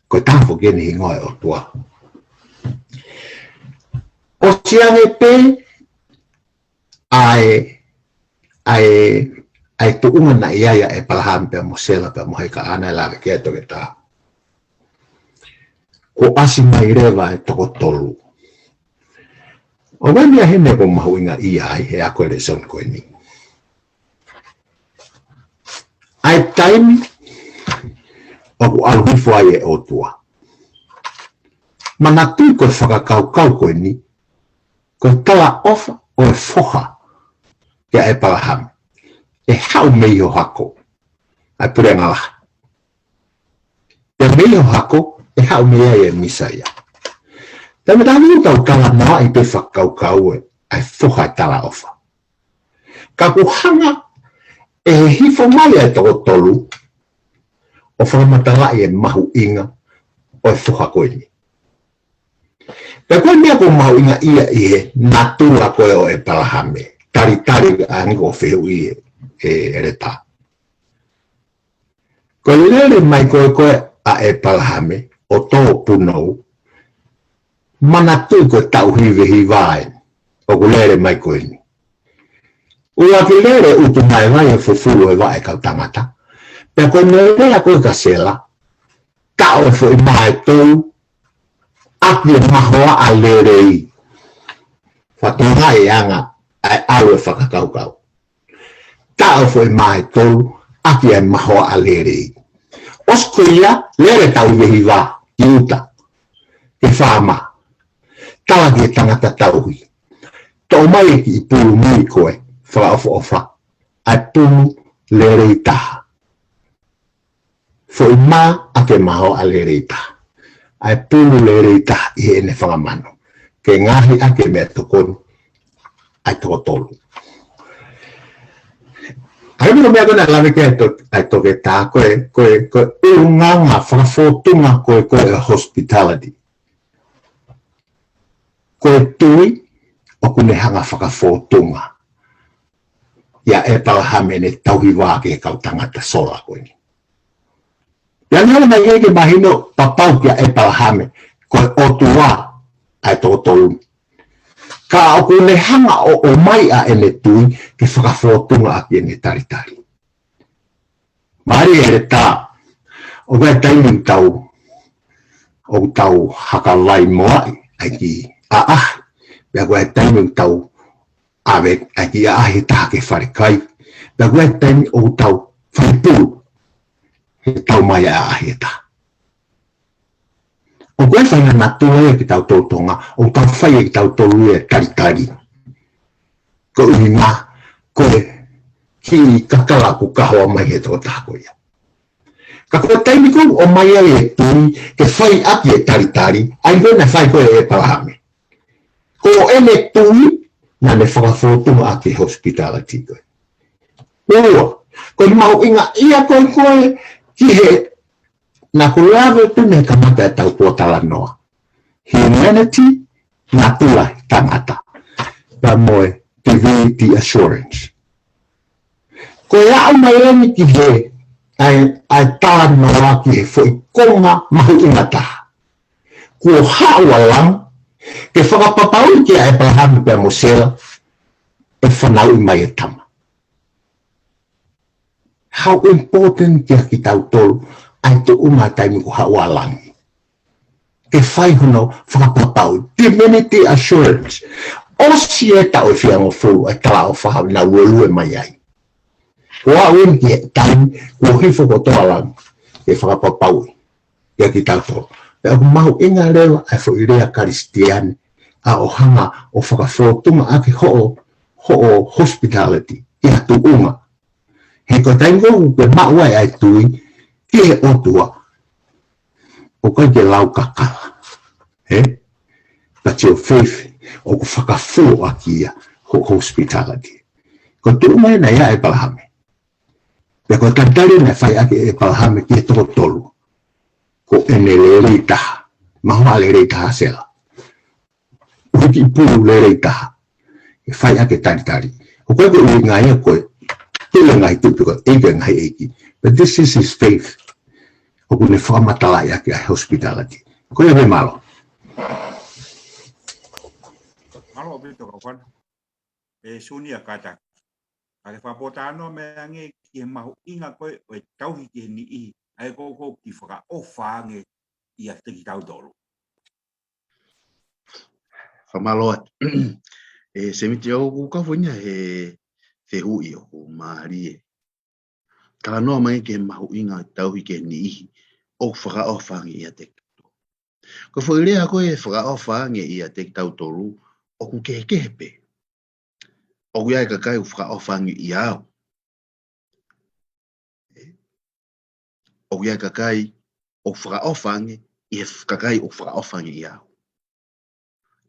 Ko e taha foki eni e hingoa ʻo e ʻOtua. ʻOsi ange pē ʻa e, ʻa e, ʻa e tuʻunga naʻe ʻi ai ʻa ʻEpalahame pea mo Sela pea mo Heka, ʻa ena ʻe lave ki ai e toketā. Kuo ʻasi mai leva e toko tolu. ʻOku ʻi ai e meʻa heni ʻoku mahuʻinga ia ai he ako e lēsoni ko eni. ʻA e taimi ʻoku ʻalu hifo ai e ʻOtua. Manatuʻi ko e fakakaukau ko eni, ko e talaʻofa ʻo e foha kia ʻEpalahame, ʻe haʻu mei ho hako, ʻa e puleʻanga lahi. Pea mei ho hako, ʻe haʻu mei ai e Mīsaia. Pea meʻa taha ʻoku tau talanoaʻi pē fakakaukau ē, ʻa e foha e talaʻofa. Ka ʻoku hanga ʻe he hifo mai ʻa e toko tolu ʻo fakamatalaʻi e mahuʻinga ʻo e foha ko eni. Pea ko e meʻa ʻoku mahuʻinga ia ʻi he natula ko ē ʻo ʻEpalahame, talitali ange ʻo fehuʻi ʻe, ʻe, ʻEletā. Ko e lele mai ko ē ko ē ʻa ʻEpalahame ʻo tō punou, manatuʻi ko e taʻu hiva hiva ē ʻoku lele mai ko eni. ʻUluaki lele, utu mai e vai ʻo fufulu e vaʻe kau tangata. Pea ko e lele ko ē kia Sela, taʻo e foʻi mā ʻe tolu ʻaki e mahoaʻa lelei. Fatonga e anga ʻa e ʻalu e fakakaukau. Taʻo e foʻi mā ʻe tolu ʻaki e mahoaʻa lelei. ʻOsi ko ia, lele taʻu hiva hiva ki ʻuta, ki he faama. Tala ki he tangata tauhi, toʻo mai e kiʻi pulu mui ko ē fakaʻofoʻofa, ʻa e pulu lelei taha. Foʻi mā ʻaki e mahoaʻa lelei taha, ʻa e pulu lelei taha ʻi heʻene fanga manu, ke ngaohi ʻaki e meʻatokoni ʻa e toko tolu. ʻA ia ko e meʻa ko ē naʻe lave ki ai e to-, ʻa e toketā, ko e, ko e, ko e ʻulungaanga fakafōtunga ko ē ko ē ʻo e hospitality. Ko e tui ʻoku ne hanga fakafōtunga ia ʻEpalahame ʻene tauhi vā ki he kau tangata sola ko eni. Pea naʻe ʻikai ke mahino papau kia ʻEpalahame ko e ʻOtua ʻa e toko tolu. Ka ʻoku ne hanga ʻo, ʻomai ʻa ʻene tui ke fakafōtunga ʻaki ʻene talitali. Mālie ʻEletā, ʻoku ʻi ai e taimi ʻoku tau, ʻoku tau hakavai mo ai ʻa e kiʻi ʻaʻahi. Pea ʻoku ʻi ai e taimi ʻoku tau ʻave ʻa e kiʻi ʻaʻahi ʻe taha ki he falekai. Pea ʻoku ʻi ai e taimi ʻoku tau fai pulu he tau mai ʻaʻahi ʻe taha. ʻOku ʻi ai e faʻahinga natula ia kitautolu Tonga, ʻoku tau fai ʻe kitautolu ia e talitali. Ko e ʻuhinga, ko e kiʻi kakala ʻoku kahoa mai he tokotaha ko ia. Ka ko e taimi ko ē ʻoku ʻomai ai e tui ke fai ʻaki e talitali, ʻa ia ko ē naʻe fai ko ē ʻe ʻEpalahame. Ko ʻene tui, naʻa ne fakafōtunga ʻaki e hospitality ko ē. Ua, ko e mahuʻinga ia ko ē ko ē ki he, naʻa ku lave pē mei he kamata ʻetau pōtalanoa. Humanity, natula tangata. Pea mo e divinity assurance. Ko e aʻu mai eni ki he, ʻa e, ʻa e talanoa ki he foʻi konga mahuʻinga taha. Kuo haʻu ʻa langi ke fakapapauʻi kia ʻEpalahame pea mo Sela ʻe fanauʻi mai e tama. How important kia kitautolu ʻa e tuʻunga taimi kuo haʻu ʻa langi ke fai hono fakapapauʻi. Divinity assurance. ʻOsi e taʻu ʻe fia ngofulu ʻa e talaʻofa naʻa nau luelue mai ai. Kuo aʻu eni ki he taimi kuo hifo kotoa ʻa langi ke fakapapauʻi ia kitautolu. Pea ʻoku mahuʻinga leva ʻa e foʻi lea Kalisitiane, ʻa ʻo hanga ʻo fakafōtunga ʻaki hoʻo, hoʻo hospitality ki ha tuʻunga. He ko e taimi ko ē ʻoku ke maʻu ai ʻa e tui ki he ʻOtua, ʻoku ʻikai ke lau kakala. Ē? But your faith, ʻoku fakafō ʻaki ia hoʻo hospitality. Ko e tuʻunga ena ia ʻa ʻEpalahame. Pea ko e talitali naʻe fai ʻaki ʻe ʻEpalahame ki he toko tolu, ko ʻene lelei taha, mahoaʻa lelei taha ʻa Sela. ʻUhi kiʻi pulu lelei taha ke fai ʻaki e talitali. ʻOku ʻikai ko e ʻuhinga ia ko e tui e ngaahi tuʻi pe ko e ʻeiki e ngaahi ʻeiki. But this is his faith. ʻOku ne fakamatalaʻi ʻaki ʻa e hospitality. Ko ia pē, mālō. Mālō ʻaupito kau fana. ʻE Sunia Kata. Ka ke fakapōtalanoa mai ange ki he mahuʻinga ko ē ʻo e tauhi ki he niʻihi, ʻa ia ko e kiʻi fakaʻofa ange ia kiate kitautolu. Fakamālō atu. ʻE Semiti, ʻoku kau fua ia he fehuʻi ʻoku mālie. Talanoa mai ki he mahuʻinga ʻo e tauhi ki he niʻihi ʻoku fakaʻofa ange ʻiate kitautolu. Ko e foʻi lea ko e fakaʻofa ange ʻiate kitautolu, ʻoku kehekehe pē. ʻOku ʻi ai e kakai ʻoku fakaʻofa ange ʻia au. ʻOku ʻi ai e kakai ʻoku fakaʻofa ange ʻi he kakai ʻoku fakaʻofa ange ʻia au.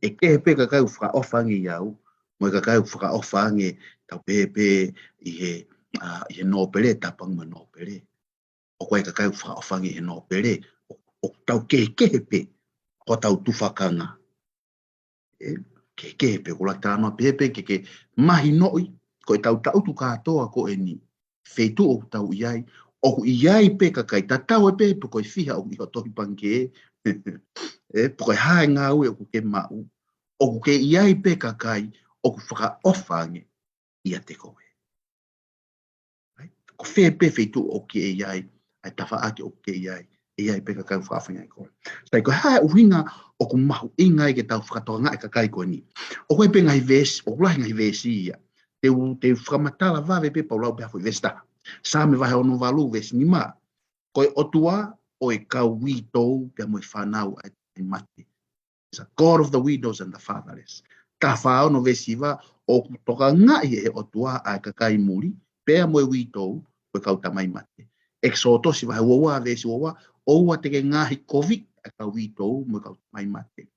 ʻE kehe pē kakai ʻoku fakaʻofa ange ʻia au, mo e kakai ʻoku fakaʻofa ange tau pehē pē ʻi he, ʻa, ʻi he nōpele, tāpangu mo e nōpele. ʻOku ʻi ai e kakai ʻoku fakaʻofa ange ʻi he nōpele, ʻo, ʻoku tau kehekehe pē ko hotau tufakanga. ʻE, kehekehe pē, ʻoku ou talanoa pē pē ke, ke mahinoʻi, ko e tau taʻutu kātoa ko eni. Feituʻu ʻoku tau ʻi ai, ʻoku ʻi ai pē kakai tatau ai pē, pe ko e fiha ʻoku ʻi ho tohi pangikē, ʻe, pe ko e hā e ngāue ʻoku ke maʻu, ʻoku ke ʻi ai pē kakai ʻoku fakaʻofa ange ʻiate koe. ʻAi, ko fē pē feituʻu ʻoku ke ʻi ai, ʻa e tafaʻaki ʻoku ke ʻi ai, ʻe ʻi ai pē kakai ʻoku fakaʻofa ange ʻiate koe. Sai, ko e hā e ʻuhinga ʻoku mahuʻinga ai ke tau fakatokangaʻi e kakai ko eni. ʻOku ʻi ai pē ngaahi veesi, ʻoku lahi ngaahi veesi ia. Te u, te u fakamatala vave pē pea u lau pē ha foʻi veesi taha. Saame vahe ono valu veesi nima. Ko e ʻOtua ʻo e kau uitou pea mo e fānau ʻa e mate. Is a God of the widows and the fatherless. Taha fā ono veesi hiva, ʻoku tokangaʻi ʻe he ʻOtua ʻa e kakai muli, pea mo e uitou, ko e kau tamai mate. ʻEkisoto vahe ua ua veesi ua ua, ʻoua te ke ngaohikoviʻi ʻa e kau uitou mo e kau tamai mate.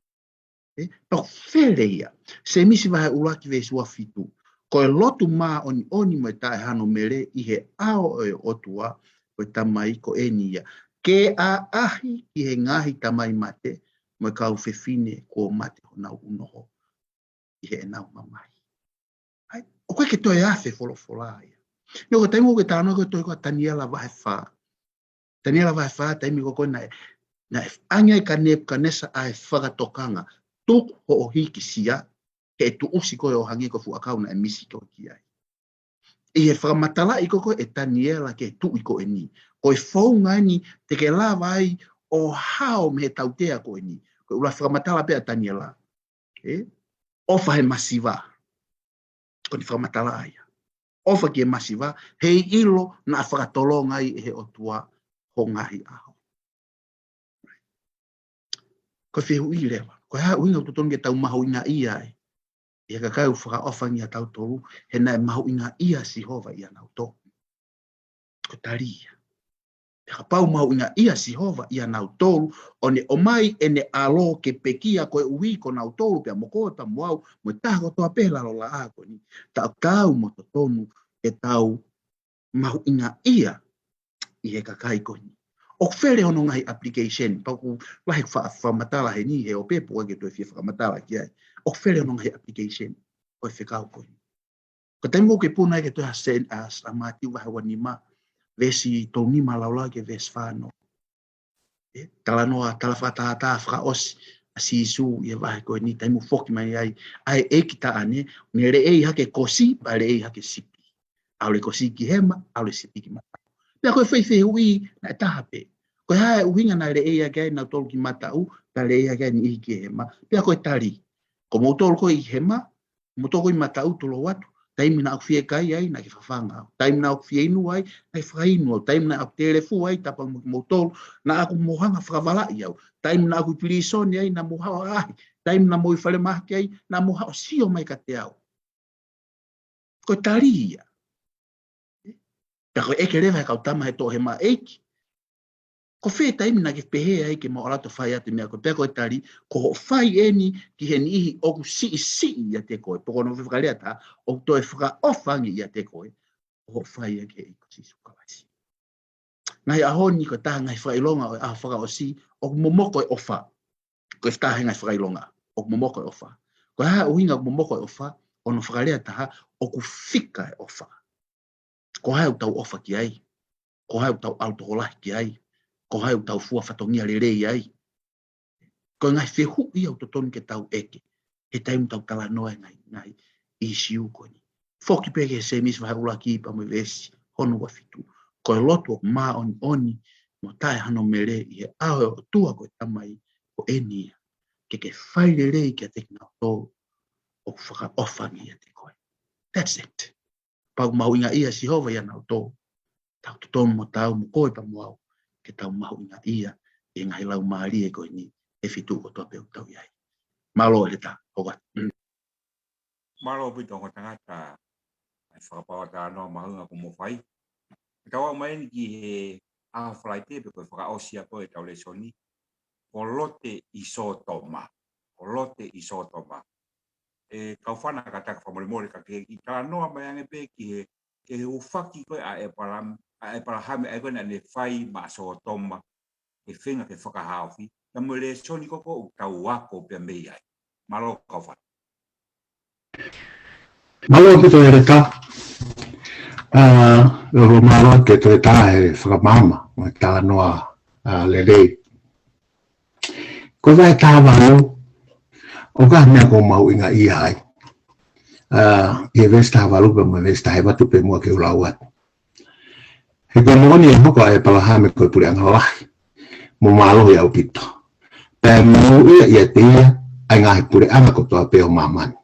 ʻE, pea ʻoku fele ia. Sēmisi vahe ʻuluaki veesi ua fitu. Ko e lotu māʻoniʻoni mo e taʻehano mele ʻi he ʻao ʻo e ʻOtua, ko e Tamai ko eni ia. Ke ʻaʻahi ki he ngaahi tamai mate, mo e kau fefine kuo mate honau unoho ʻi heʻenau mamahi. ʻAi, ʻoku ʻikai ke toe afe folofola ia. Neongo ko e taimi ʻoku ke talanoa ko e tohi ko Taniela vahe fā. Taniela vahe fā, taimi ko ē naʻe, naʻe ʻange ai kia Nepukanesa ʻa e fakatokanga, tuku hoʻo hikisia, he ʻe tuʻusi koe ʻo hangē ko e fuʻu ʻakau naʻe misi koe ki ai. ʻI he fakamatalaʻi ko ē ʻe Taniela ki he tuʻi ko eni. Ko e founga eni te ke lava ai ʻo hao mei he tautea ko eni. Ko e ʻuluaki fakamatala pē ʻa Taniela. ʻE? ʻOfa he masiva. Ko eni fakamatala ia. ʻOfa ki he masiva, heiʻilo naʻa fakatolonga ai ʻe he ʻOtua ho ngaahi ʻaho. Ko e fehuʻi leva. Ko e hā e ʻuhinga ʻoku totonu ke tau mahuʻingaʻia ai ʻi he kakai ʻoku fakaʻofa ange ʻia tautolu, he naʻe mahuʻingaʻia ʻa Sihova ʻia nautolu. Ko e tali ia. Pea kapau mahuʻingaʻia ʻa Sihova ʻia nautolu, ʻo ne ʻomai ʻene ʻAlo ke pekia koeʻuhi ko nautolu pea mo koe pea mo au, mo e taha kotoa pē he lalo laʻā ko eni. Taʻu tau mo totonu ke tau mahuʻingaʻia ʻi he kakai ko eni. ʻOku fele hono ngaahi application, pea ʻoku lahi e fa-, fakamatala heni he ʻoku pehē pē ʻoku ʻikai ke toe fie fakamatala ki ai. ʻOku fele hono ngaahi application ʻo e fekau ko eni. Ko e taimi ʻoku ke puna ai ki he tohi ʻa Sen-, ʻa, ʻa Mātiu vahe ua nima, veesi tolu nima ʻo aʻu ki he veesi fā ono. ʻE, talanoa, tala fakatātā fakaʻosi ʻa Sīsū ʻi he vahe ko eni, taimi ʻoku foki mai ai ʻa e ʻeiki taʻane, ne leʻei hake kosi, pea leʻei hake sipi. ʻAlu e kosi ki hema, ʻalu e sipi ki mataʻu. Pea ko e foʻi fehuʻi naʻe taha pē. Ko e hā e ʻuhinga naʻe leʻei hake ai nautolu ki mataʻu, pea leʻei hake ai e niʻihi ki hema. Pea ko e tali. Ko moutolu ko ē ʻi hema, moutolu ko ē ʻi mataʻu, tulou atu. Taimi naʻa ku fie kai ai, naʻa ke fafanga au. Taimi naʻa ku fie inu ai, naʻa ke fakainu au. Taimi naʻa ku telefua ai, tāpangu mo kimoutolu, naʻa mou hanga fakavalaʻi au. Taimi naʻa ku ʻi pilīsone ai, naʻa mou haʻu ʻo ʻaʻahi. Taimi naʻa mou ʻi falemahaki ai, naʻa mou haʻu ʻo sio mai kiate au. Ko e tali ia. Pea ko e ʻeke leva ʻe he kau tama he toʻohema, ʻEiki, ko fē taimi naʻa ke pehē ai ke mau ʻalu atu ʻo fai atu e meʻa ko ē? Pea ko e tali, ko hoʻo fai eni ki he niʻihi ʻoku siʻisiʻi ʻiate koe. Pe ko hono fakalea ʻe taha, ʻoku toe fakaʻofa ange ʻiate koe, ko hoʻo fai eni ki he ʻEiki ko Sīsū Kalaisi. Ngaahi ʻaho ni ko e taha e ngaahi fakaʻilonga ʻo e ʻaho fakaʻosi, ʻoku momoko e ʻofa. Ko e taha e ngaahi fakaʻilonga, ʻoku momoko e ʻofa. Ko e hā e ʻuhinga ʻoku momoko e ʻofa? Hono fakalea ʻe taha, ʻoku fika e ʻofa. Ko hai ʻoku tau ʻofa ki ai? Ko hai ʻoku tau ʻalu tokolahi ki ai? Ko hai ʻoku tau fua fatongia lelei ai? Ko e ngaahi fehuʻi ia ʻoku totonu ke tau ʻeke he taimi ʻoku tau talanoa ai e ngaahi, ngaahi ʻīsiu ko eni. Foki pē ki he Sēmisi vahe ʻuluaki pea mo e veesi hono ua fitu. Ko e lotu ʻoku māʻoniʻoni mo taʻehano mele ʻi he ʻao ʻo e ʻOtua ko e Tamai, ko eni ia. ke ke fai lelei kiate kinautolu ʻoku fakaʻofa ange ʻiate koe. That's it. Pau mahuʻinga ia Sihova ia nautolu. Tau totonu mo tau mo koe pea mo au ke tau mahuʻinga ia ʻi he ngaahi laumālie ko eni ʻe fitu kotoa pē ʻoku tau ʻi ai. Mālō Leta, hoka. Mālō ʻaupito ongo tangata, ʻa e fakapapauʻi talanoa mahuʻinga kuo mo fai. Ke tau aʻu mai eni ki he ʻaho Falaite pe ko e fakaʻosi ia ko e tau lēsoni, ko Lote ʻi Sōtoma. Ko Lote ʻi Sōtoma. ʻE kau fana ka taka fakamolemole ka ke ʻi talanoa mai ange pē ki he, ki he hūfaki ko e ʻa ʻEpalahame, ʻa ʻEpalahame ʻa e ko e naʻa ne fai maʻa Sōtoma, ke feinga ke fakahaofi, ka mo e lēsoni ko ē ʻoku tau ako pea mei ai. Mālō kau fana. Mālō ʻaupito Leta. ʻA, ʻoku mālō ʻaupito Leta he fakamaama, mo e talanoa, ʻa, lelei. Ko e vahe taha valu, ʻoku ʻi ai ha meʻa ʻoku mahuʻinga ia ai. ʻA, ʻi he veesi taha valu pea mo e veesi taha hiva tuku pē muʻa ke u lau atu. He ko e moʻoni ʻe hoko ʻa ʻEpalahame ko e puleʻanga lahi, mo mālohi ʻaupito. Pea mo ia ʻiate ia ʻa e ngaahi puleʻanga kotoa pē ʻo māmani.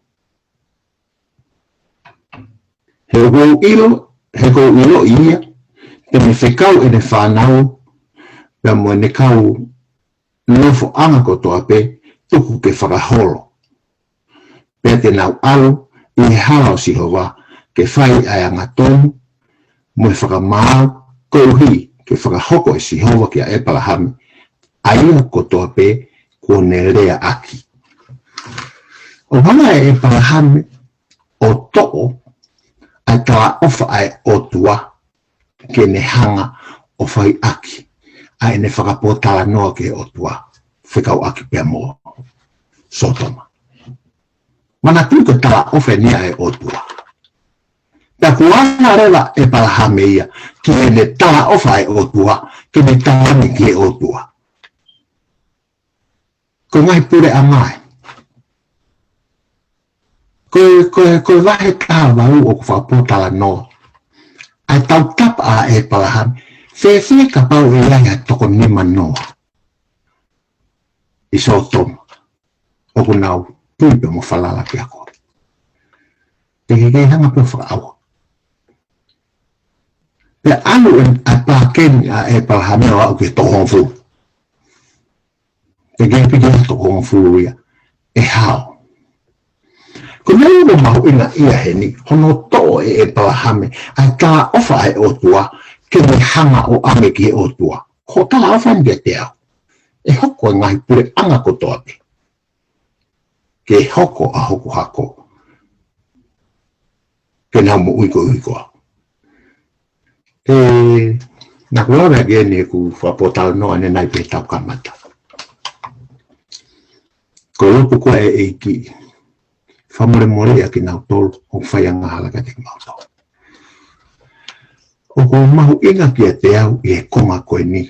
He ʻoku ou ʻilo, he ʻoku ou ʻiloʻi ia, te ne fekau ʻene fānau, pea mo ʻene kau nofoʻanga kotoa pē, tuku ke fakaholo. Pea te nau ʻalu ʻi he hala ʻo Sihova, ke fai ʻa e angatonu, mo e fakamaau, koeʻuhi ke fakahoko ʻe Sihova kia ʻEpalahame, ʻa ia kotoa pē kuo ne leaʻaki. ʻO hanga ʻe ʻEpalahame ʻo toʻo ʻa e talaʻofa ʻa e ʻOtua, ke ne hanga ʻo fai ʻaki ʻa ʻene fakapōtalanoa ki he ʻOtua, fekauʻaki pea mo Sōtoma. Manatuʻi ko e talaʻofa eni ʻa e ʻOtua. Pea kuo hanga leva ʻe ʻEpalahame ia ki heʻene talaʻofa ʻa e ʻOtua, ke ne tala ange ki he ʻOtua. Ko e ngaahi puleʻanga ē. Ko e, ko e, ko e vahe taha valu ʻoku fakapōtalanoa ʻa e tautapa ʻa ʻEpalahame. Fēfē kapau ʻe ʻi ai ha toko nima noa ʻi Sōtoma ʻoku nau tui pea mo falala kia koe? Te ke kei hanga pē ʻo fakaʻauha. Pea ʻalu ʻa e pakeni ʻa ʻEpalahame ʻo aʻu ki he toko hongofulu. Te ke piki ʻa e toko hongofulu ia ʻe hao. Ko e meʻa ʻoku mahuʻinga ia heni, hono toʻo ʻe ʻEpalahame ʻa e talaʻofa ʻa e ʻOtua, ke ne hanga ʻo ʻave ki he ʻOtua. Ko e talaʻofa eni kiate au. ʻE hoko e ngaahi puleʻanga kotoa pē, ke hoko ʻa hoku hako, ke nau moʻui koeʻuhi ko au. ʻE, naʻa ku lave ʻaki eni ʻeku fakapōtalanoa ʻanenai pea tau kamata. Ko e lotu ko ē ʻa e ʻEiki, fakamolemoleʻi ʻa kinautolu ʻoku fai angahala kiate kimautolu. ʻOku mahuʻinga kiate au ʻi he konga ko eni,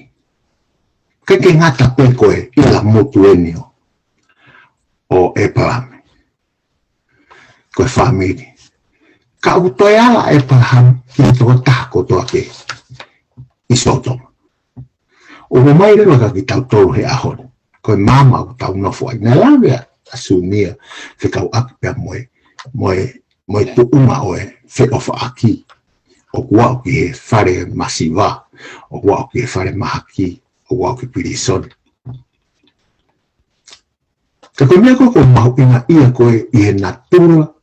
ʻikai ke ngata pē ko e ʻila motu eni ʻo, ʻo ʻEpalahame, ko e fāmili, ka ʻoku toe ala ʻa ʻEpalahame ki he tokotaha kotoa pē ʻi Sōtoma. ʻOku ʻomai leva kia kitautolu he ʻaho ni, ko e maama ʻoku tau nofo ai. Naʻe lave ʻa Sunia fekauʻaki pea mo e, mo e, mo e tuʻunga ʻo e feʻofaʻaki. ʻOku aʻu ki he fale masiva, ʻoku aʻu ki he fale mahaki, ʻoku aʻu ki pilīsone. Ka ko e meʻa ko ē ʻoku mahuʻinga ia ko ē ʻi he natula,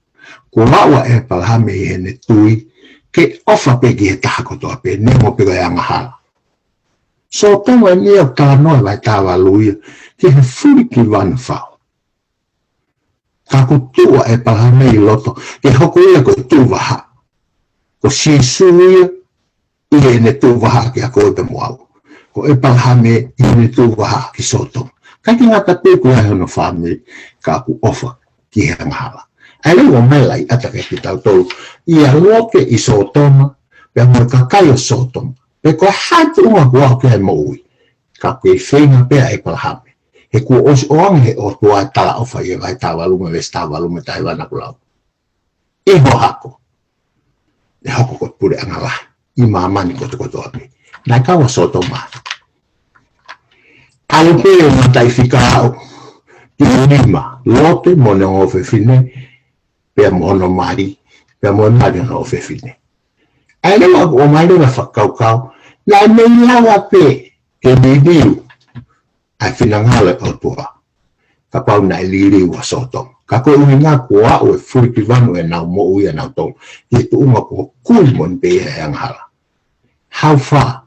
kuo aʻu ʻa ʻEpalahame ʻi heʻene tui, ke ʻofa pē ki he taha kotoa pē, neongo pē ko e angahala. Sōtoma eni ʻoku talanoa ʻa e vahe taha valu ia ki he fuli ki vanu fau. Ka kuo tuʻu ʻa ʻEpalahame ʻi loto ke hoko ia ko e tuʻu vahaʻa. Ko Sīsū ia ʻi heʻene tuʻu vahaʻa kiate koe pea mo au. Ko ʻEpalahame ʻi heʻene tuʻu vahaʻa ki Sōtoma. ʻIkai ke ngata pē ko e ʻi ai hono fāmili, ka ʻoku ʻofa ki he angahala. ʻA ia ʻoku ʻomai e laʻiʻata kiate kitautolu, ʻia Lote ʻi Sōtoma, pea mo e kakai ʻo Sōtoma. Pe ko e hā e tuʻunga ʻoku aʻu ki ai e moʻui, ka ʻoku kei feinga pē ʻa ʻEpalahame. He kuo ʻosi ʻoange ʻe he ʻOtua e talaʻofa ʻi he vahe taha valu mo e veesi taha valu mo e taha hiva naʻa ku lau. ʻI ho hako, ʻe hoko ko e puleʻanga lahi ʻi māmani kotokotoa pē. Naʻe kau ʻa Sōtoma. ʻAlu pē ʻo mataʻifika aʻu Nima, Lote mo hono ʻofefine, pea mo hono mali, pea mo e mali hono ʻofefine. ʻA ia leva ʻoku ʻomai leva e fakakaukau, naʻe mei lava pē ke liliu ʻa e finangalo ʻo e ʻOtua, kapau naʻe liliu ʻa Sōtoma. Ka ko e ʻuhinga kuo aʻu e fulikivanu ʻenau moʻui ʻanautolu ki he tuʻunga kuo hukui moʻoni pē ia he angahala. How far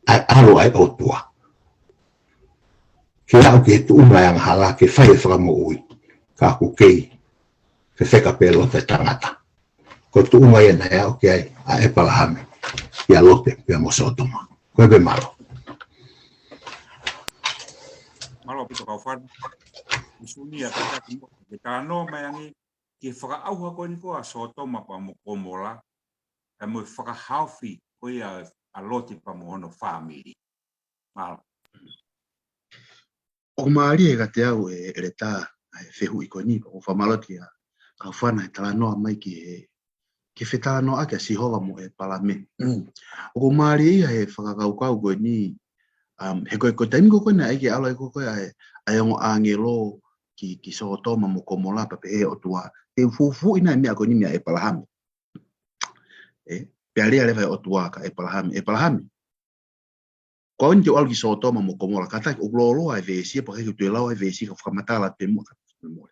ʻa e ʻAlo ʻa e ʻOtua ke aʻu ki he tuʻunga ʻo e angahala ke fai e fakamoʻui, ka ʻoku kei fefeka pē Lote tangata. Ko e tuʻunga ia naʻe aʻu ki ai ʻa ʻEpalahame, ʻia Lote pea mo Sōtoma. Ko ia pē, mālō. Mālō ʻaupito kau fana. Usunia kātaki mo ke talanoa mai ange ki he fakaʻauha ko eni ko ē ʻa Sōtoma pea mo Komola, pea mo e fakahaofi ko ia ʻa Lote pea mo hono fāmili. Mālō. ʻOku mālie kiate au ʻe, ʻEletā, ʻa e fehuʻi ko eni, ʻoku fakamālō atu ʻa e kau fana he talanoa mai ki he, ki he fetalanoaʻaki ʻa Sihova mo ʻEpalahame. ʻOku mālie ia he fakakaukau ko eni, um, he ko e, ko e taimi ko ē naʻe ʻai ke ʻalu ai ko ē ʻa e, ʻa e ongo ʻāngelo ki, ki Sōtoma mo Komola pea pehē ʻe he ʻOtua, te u fufuuʻi ʻa e meʻa ko eni meia ʻEpalahame. ʻE, pea lea leva ʻa e ʻOtua kia ʻEpalahame, ʻEpalahame, ko au eni te u ʻalu ki Sōtoma mo Komola, kātaki ʻoku lōloa e veesi, pea ʻikai ke u toe lau e veesi ka fakamatala atu pē muʻa ka mole.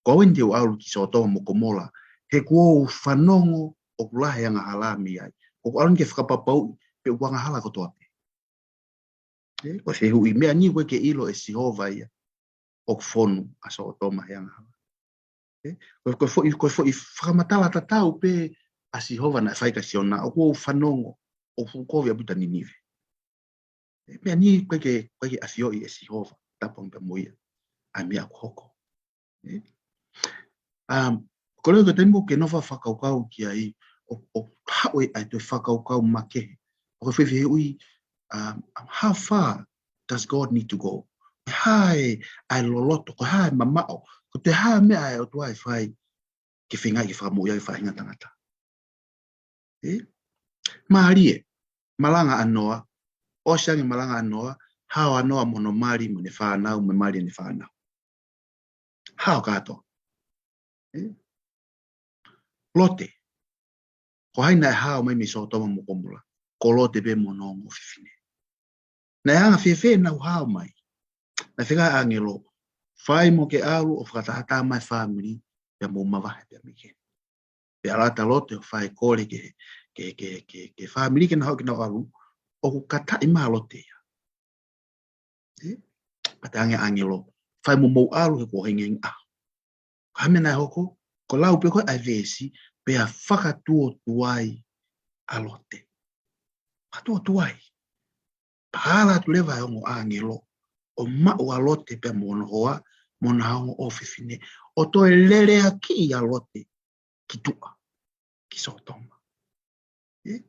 Ko au eni te u ʻalu ki Sōtoma mo Komola, he kuo u fanongo ʻoku lahi e angahala mei ai. ʻOku ou ʻalu eni ke fakapapauʻi pe ʻoku angahala kotoa pē. ʻE, ko e fehuʻi, meʻa ni ʻoku ʻikai ke ʻilo ʻe Sihova ia ʻoku fonu ʻa Sōtoma he angahala. ʻE, ko, ko e foʻi, ko e foʻi fakamatala tatau pē ʻa Sihova naʻe fai kia Siona, ʻoku ou fanongo ʻoku fuʻu kovi ʻaupito ʻa Ninive. ʻE, meʻa ni ʻoku ʻikai ke, ʻoku ʻikai ke ʻafioʻi ʻe Sihova, tapu ange pea mo ia, ʻa e meʻa ʻoku hoko. ʻE? Um, ko e lea ko e taimi ʻoku ke nofo ʻo fakakaukau ki ai, ʻo, ʻo haʻu ai ʻa e toe fakakaukau makehe. ʻO ko e fehuʻi, um, um, how far does God need to go? Ko e hā e, ʻa e loloto, ko e hā e mamaʻo, ko e hā e meʻa ʻa e ʻOtua ʻe fai ke feinga ke fakamoʻui ai e faʻahinga tangata. ʻE? Mālie, malanga ʻa Noa, ʻosi ange malanga ʻa Noa, hao ʻa Noa mo hono mali mo ʻene fānau, mo e mali ʻene fānau. Hao kātoa. ʻE? Lote, ko hai naʻe hao mai mei Sōtoma mo Komola? Ko Lote pē mo hono ongo ʻofefine. Naʻe anga fēfē ʻenau hao mai? Naʻe fekau ʻe he ʻāngelo, fai mo ke ʻalu ʻo fakatātā mai e fāmili, pea mou mavahe pē mei heni. Pea ʻalu atu ʻa Lote ʻo fai e kole ki he, ki he, ki he, ki he, ki he fāmili ke nau haʻu ke nau ʻalu, ʻoku kataʻi mai ʻa Lote ia. ʻE? Pea talaange ʻe he ʻāngelo, fai mo mou ʻalu he kuo hengihengi ʻaho. Ka ko e hā e meʻa naʻe hoko? Ko e lau pē ko ē ʻa e veesi, pea fakatuotuai ʻa Lote. Fakatuotuai. Pea ala atu leva e ongo ʻāngelo ʻo maʻu ʻa Lote pea mo hono hoa, mo hona ongo ʻofefine, ʻo toe leleakiʻi ʻa Lote ki tuʻa, ki Sōtoma. ʻE?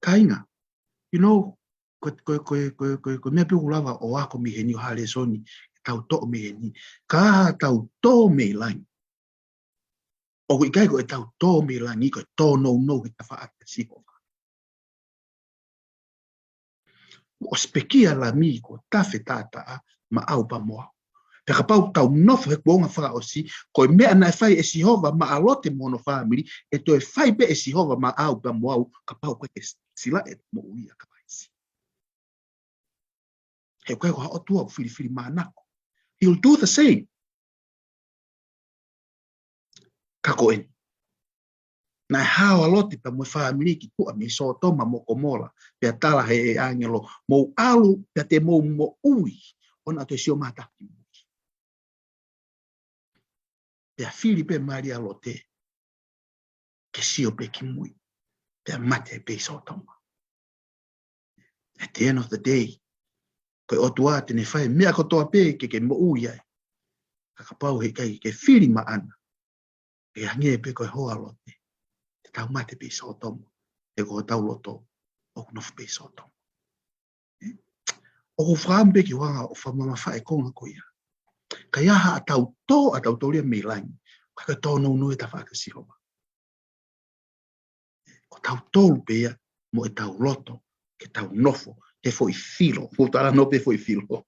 Kāinga, you know, ko, ko, ko, ko, ko, ko e meʻa pē ʻoku lava ʻo ako mei heni, ʻo ha lēsoni ke tau toʻo mei heni. Ka tau tō mei langi, ʻoku ʻikai ko ʻetau tō mei langi ko e tōnounou he tafaʻaki ʻa Sihova. Kuo ʻosi pekia e Lami kuo tafe taʻataʻa maʻau pea mo au. Pea kapau ʻoku tau nofo he kuonga fakaʻosi, ko e meʻa naʻe fai ʻe Sihova maʻa Lote mo hono fāmili, ʻe toe fai pē ʻe Sihova maʻau pea mo au, kapau ʻoku ʻikai ke silaʻi e moʻui ʻa Kalaisi. He ʻoku ʻikai ko ha ʻOtua ʻoku filifilimānako. He'll do the same. Ka ko eni, naʻe hao ʻa Lote pea mo e fāmili ki tuʻa mei Sōtoma mo Komola, pea tala ʻe he ʻāngelo, mou ʻalu, pea te mou moʻui, ʻo na ʻoatu e sio mātaʻu ki mui. Pea fili pē mali ʻa Lote ke sio pē ki mui, pea mate pē ʻi Sōtoma. At the end of the day, ko e ʻOtua te ne fai e meʻa kotoa pē ke ke moʻui ai. Ka kapau he ʻikai ke fili maʻana, ʻe hangē pē ko e hoa ʻo Lote, te tau mate pē ʻi Sōtoma, he ko hotau loto ʻoku nofo pē ʻi Sōtoma. ʻOku ou fakaʻamu pē ke u hanga ʻo fakamamafaʻi e konga ko ia. Ka ʻi ai haʻatau tō, ʻetau tō ia mei langi, ka ko e tōnounou he tafaʻaki ʻa Sihova. Ko tautolu pē ia mo ʻetau loto, ke tau nofo, he foʻi filo, ʻoku ou talanoa pē foʻi filo,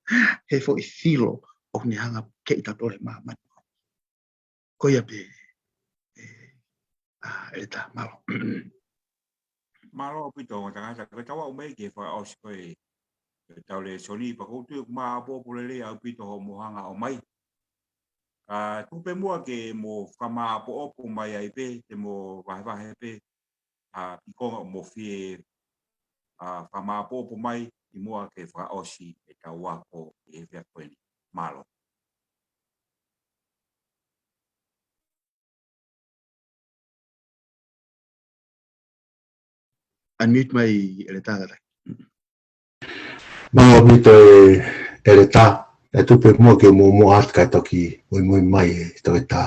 he foʻi filo ʻoku ne hanga ʻo keʻi tautolu he māmani. Ko ia pē, ē, ʻa, ʻEletā, mālō. Mālō ʻaupito, ongo tangata, ko e tau aʻu mai ki he fakaʻosi ko ē ʻetau lēsoni, pea ʻoku ou tui ʻoku māʻopoʻopo lelei ʻaupito hoʻomou hanga ʻo ʻomai. Ka tuku pē muʻa ke mou fakamāʻopoʻopo mai ai pē, te mou vahevahe pē, ʻa, kiʻi konga ʻoku mou fie, ʻa, fakamāʻopoʻopo mai ʻi muʻa ke fakaʻosi ʻetau ako ʻi he efiafi ko eni. Mālō. Unmute mai, ʻEletā, kātaki. Mālō ʻaupito ē, ʻEletā, ʻe tuku pē muʻa ke u muʻomuʻa atu kae toki muimui mai ʻe Toketā.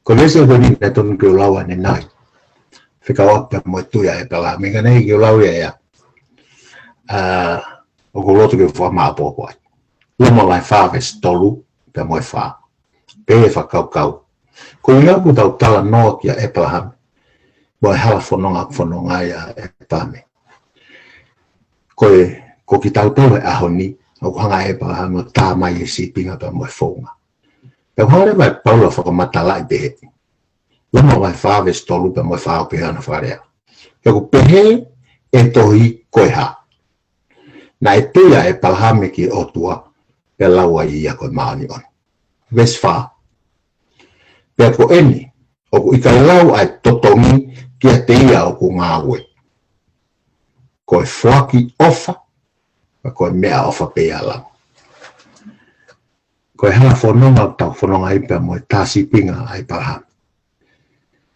Ko e lēsoni ko eni naʻe totonu ke u lau ʻanenai. Fekauʻaki pea mo e tui ʻa ʻĒpalahame, ka naʻe ʻikai ke u lau ia ia. ʻA, ʻoku ou loto ke u fakamāʻopoʻopo ai. Loma vahe fā veesi tolu, pea mo e fā. Pehē ʻe he fakakaukau. Ko e ʻuhinga ʻoku tau talanoa kia ʻĒpalahame, mo e hala fononga, fononga ia ʻa ʻĒpalahame. Ko e, ko kitautolu he ʻaho ni, ʻoku hanga ʻe ʻĒpalahame ʻo tā mai e sīpinga pea mo e founga. Pea ʻoku hanga leva ʻe Paula ʻo fakamatalaʻi pehē. Loma vahe fā veesi tolu pea mo e fā ʻoku pehē hono fakalea. He ʻoku pehē ʻe he tohi ko e hā. Naʻe tui ʻa ʻĒpalahame ki he ʻOtua, pea lau ai ia ko e māʻoniʻoni. Veesi fā. Pea ko eni, ʻoku ʻikai lau ʻa e totongi kiate ia ʻoku ngāue. Ko e foaki ʻofa, ka ko e meʻaʻofa pē ia ʻa langi. Ko e hala fononga ʻoku tau fononga ai pea mo e tā sīpinga ʻa ʻĒpalahame.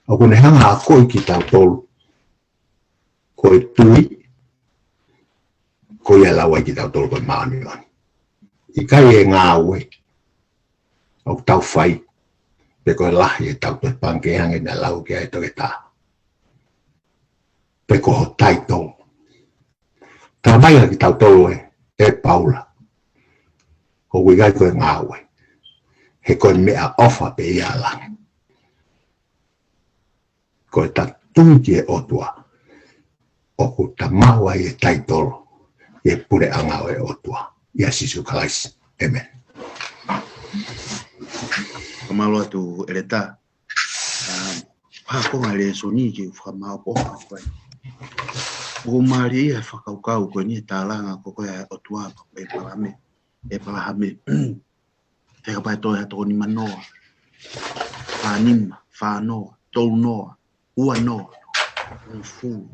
ʻOku ne hanga ʻo akoʻi kitautolu. Ko e tui, ko ia ʻe lau ai kitautolu ko e māʻoniʻoni. ʻIkai e ngāue ʻoku tau fai, pe ko e lahi ʻetau toe pangikē hangē naʻe lau ki ai ʻe Toketā. Pe ko ho taitolo. Tā mai ʻa kitautolu ē, ʻe Paula. ʻOku ʻikai ko e ngāue. He ko e meʻaʻofa pē ia ʻa langi. Ko ʻeta tui ki he ʻOtua, ʻoku ta maʻu ai e taitolo ʻi he puleʻanga ʻo e ʻOtua, ʻia Sīsū Kalaisi. ʻĒmeni. Fakamālō atu ʻEletā. ʻA, pea ko e ngaahi lēsoni ke u fakamāʻopoʻopo atu ai. ʻOku mālie ia he fakakaukau ko eni he tālanga ko ē ʻa e ʻOtua, ʻa ʻĒpalahame, ʻĒpalahame. Fika pea toe ha toko nima noa, fā nima, fā noa, tolu noa, ua noa, hongofulu.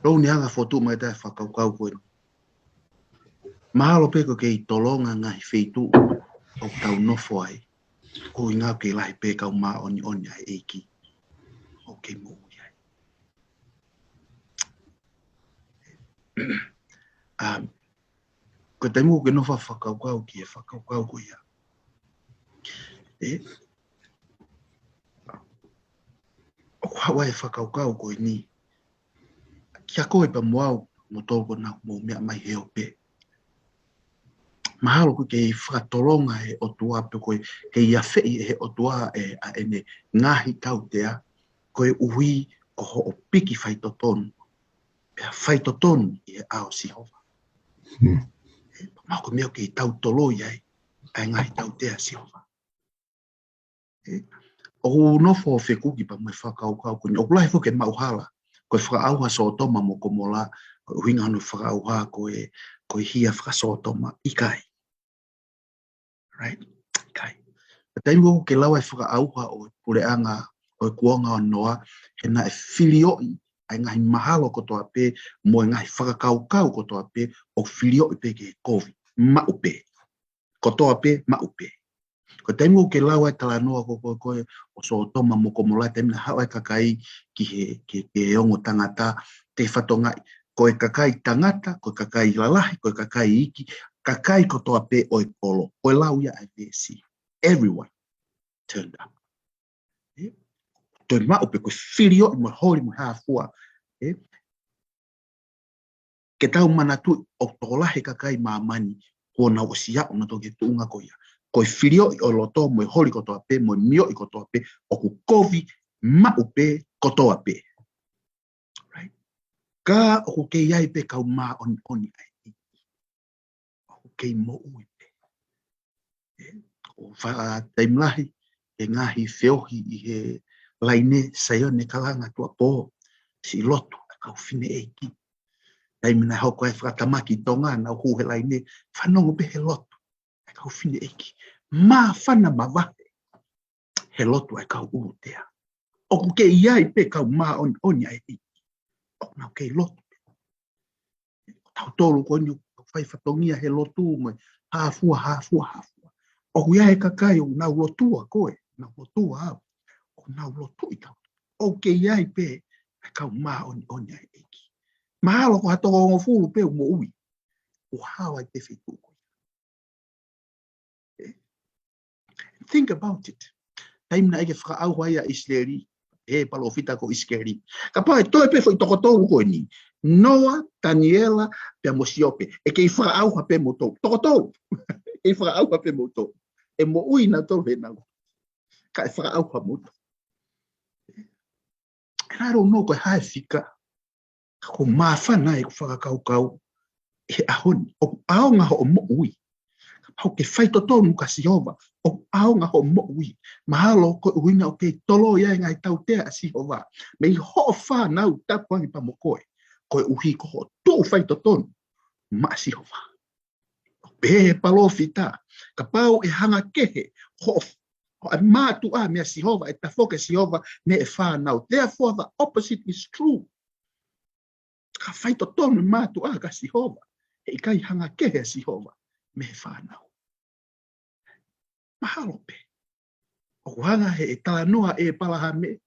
Lou ni hanga fotu mai ʻeta fakakaukau ko ē. Mahalo pē ʻoku kei tolonga ngaahi feituʻu ʻoku tau nofo ai. Ko e ʻuhinga ʻoku kei lahi pē kau māʻoniʻoni ʻa e ʻEiki ʻoku kei moʻui ai. Um, ko e taimi ʻoku ke nofo ʻo fakakaukau ki he fakakaukau ko ia. Ē? ʻOku haʻu ai e fakakaukau ko eni. Kia koe pea mo au, mo tolu ko ena ʻoku mou meʻa mai he ope. Mahalo ʻoku kei fakatolonga ʻe he ʻOtua pe ko e kei afeʻi ʻe he ʻOtua ʻa ʻene ngaahi tautea, koeʻuhi ko hoʻo piki faitotonu. Pea faitotonu ʻi he ʻao ʻo Sihova. Hmm. Ē, mahalo ko e meʻa ʻoku kei tau toloi ai, ʻa e ngaahi tautea ʻa Sihova. Ē, ʻoku ou nofo ʻo fekuki pea mo e fakakaukau ko eni. ʻOku lahi foki e maʻuhala. Ko e fakaʻauha ʻa Sōtoma mo Komola, ko e ʻuhinga hono fakaʻauha ko e, ko e hia faka-Sōtoma, ʻikai. Right? ʻIkai. Ko e taimi ʻoku ke lau ai e fakaʻauha ʻo e puleʻanga ʻo e kuonga ʻo Noa, he naʻe filioʻi ʻa e ngaahi mahalo kotoa pē, mo e ngaahi fakakaukau kotoa pē, ʻo filioʻi pē ki he kovi. Maʻu pē. Kotoa pē, maʻu pē. Ko e taimi ʻoku ke lau ai e talanoa ko ē, ko ē, ko ē ʻo Sōtoma mo Komola, taimi naʻe haʻu ai e kakai ki he, ki he, ki he ongo tangata, te fatonga, ko e kakai tangata, ko e kakai lalahi, ko e kakai iiki, kakai kotoa pē ʻo e kolo, ko e lau ia ʻa e veesi. Everyone turned up. Ē? Toe maʻu pē ko e filioʻi mo e holi mo e hā fua. Ē? Ke tau manatuʻi ʻoku tokolahi e kakai ʻi māmani, kuo nau ʻosi aʻu nautolu ki he tuʻunga ko ia. Ko e filioʻi ʻo e loto mo e holi kotoa pē, mo e mioʻi kotoa pē, ʻoku kovi maʻu pē kotoa pē. Right? Ka ʻoku kei ʻi ai pē kau māʻoniʻoni ʻa e ʻEiki, ʻoku kei moʻui pē. ʻE, ʻoku faʻa taimi lahi, ʻe ngaahi feohi ʻi he laine Saione Kalanga Tuʻapō, siʻi lotu ʻa e kau fineʻeiki. Taimi naʻe hoko ai e fakatamaki ʻi Tonga, naʻa nau hū he laine, fanongo pē he lotu ʻa e kau fineʻeiki. Māfana mavahe he lotu ʻa e kau ʻulutea. ʻOku kei ʻi ai pē kau māʻoniʻoni ʻa e ʻEiki, ʻoku nau kei lotu pē. Ko tautolu ko eni ʻoku fai fatongia he lotu mo e hāfua, hāfua, hāfua. ʻOku ʻi ai e kakai ʻoku nau lotua koe, nau lotua au, ʻoku nau lotuʻi tautolu. ʻOku kei ʻi ai pē ʻa e kau māʻoniʻoni ʻa e ʻEiki. Mahalo ko ha toko hongofulu pē ʻoku moʻui, ʻoku hao ai pē feituʻu ko ia. Think about it. Taimi naʻe ʻikai ke fakaʻauha ai ʻa ʻIsileli, he palōfita ko ʻIsikeli. Kapau ʻe toe pē foʻi toko tolu ko eni, Noa, Taniela, pea mo Siope. ʻE kei fakaʻauha pē moutolu. Toko tolu. ʻE kei fakaʻauha pē moutolu. ʻE moʻui nautolu he nau. Kae fakaʻauha moutolu. And I don't know ko e hā e fika. Ka ʻoku māfana ʻeku fakakaukau he ʻaho ni. ʻOku ʻaonga hoʻo moʻui. Kapau ke faitotonu kia Sihova, ʻoku ʻaonga hoʻo moʻui. Mahalo ko e ʻuhinga ʻoku kei toloi ai e ngaahi tautea ʻa Sihova mei hoʻo fānau, tapu ange pea mo koe, koeʻuhi ko hoʻo tuʻu faitotonu maʻa Sihova. Pehē ʻe he palōfita, kapau ʻe hanga kehe hoʻo, hoʻo mātuʻa meia Sihova, ʻe tafoki ʻa Sihova mei he fānau. Therefore, the opposite is true. Ka faitotonu e mātuʻa kia Sihova, heʻikai hanga kehe ʻa Sihova mei he fānau. Mahalo pē ʻoku hanga ʻe he talanoa ʻa ʻĒpalahame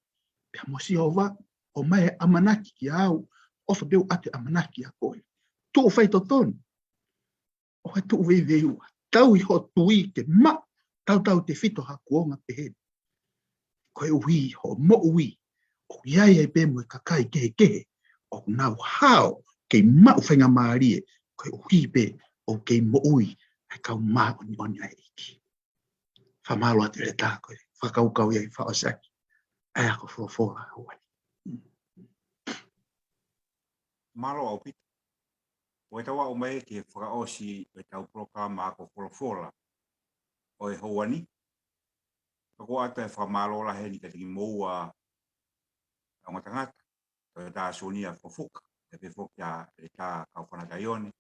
pea mo Sihova ʻo ʻomai e ʻamanaki kiate au, ʻofa pē ʻoku ʻoatu e ʻamanaki kiate koe. Tuʻu faitotonu, ʻoua ʻe tuʻu veiveiua. Tauhi hoʻo tui ke maʻu tautautefito ha kuonga pehē ni. Koeʻuhi hoʻo moʻui, ʻoku ʻi ai ai pē mo e kakai kehekehe ʻoku nau hao kei maʻu faingamālie, koeʻuhi pē ʻoku kei moʻui ʻa e kau māʻoniʻoni ʻa e ʻEiki. Fakamālō atu Leta ko e fakakaukau ia ʻi fakaʻosi ʻaki ʻa e ako folofola ʻo e ʻaho ni. Mālō ʻaupito. ʻOku tau aʻu mai ki he fakaʻosi ʻo ʻetau polokalama ako folofola ʻo e houa ni. Ka ʻoku ʻoatu e fakamālō lahi eni kiate kimoua ʻa e ongo tangata, Toketā Sunia Fofoka, pea pehē foki ʻa Leta Kaufana Taione.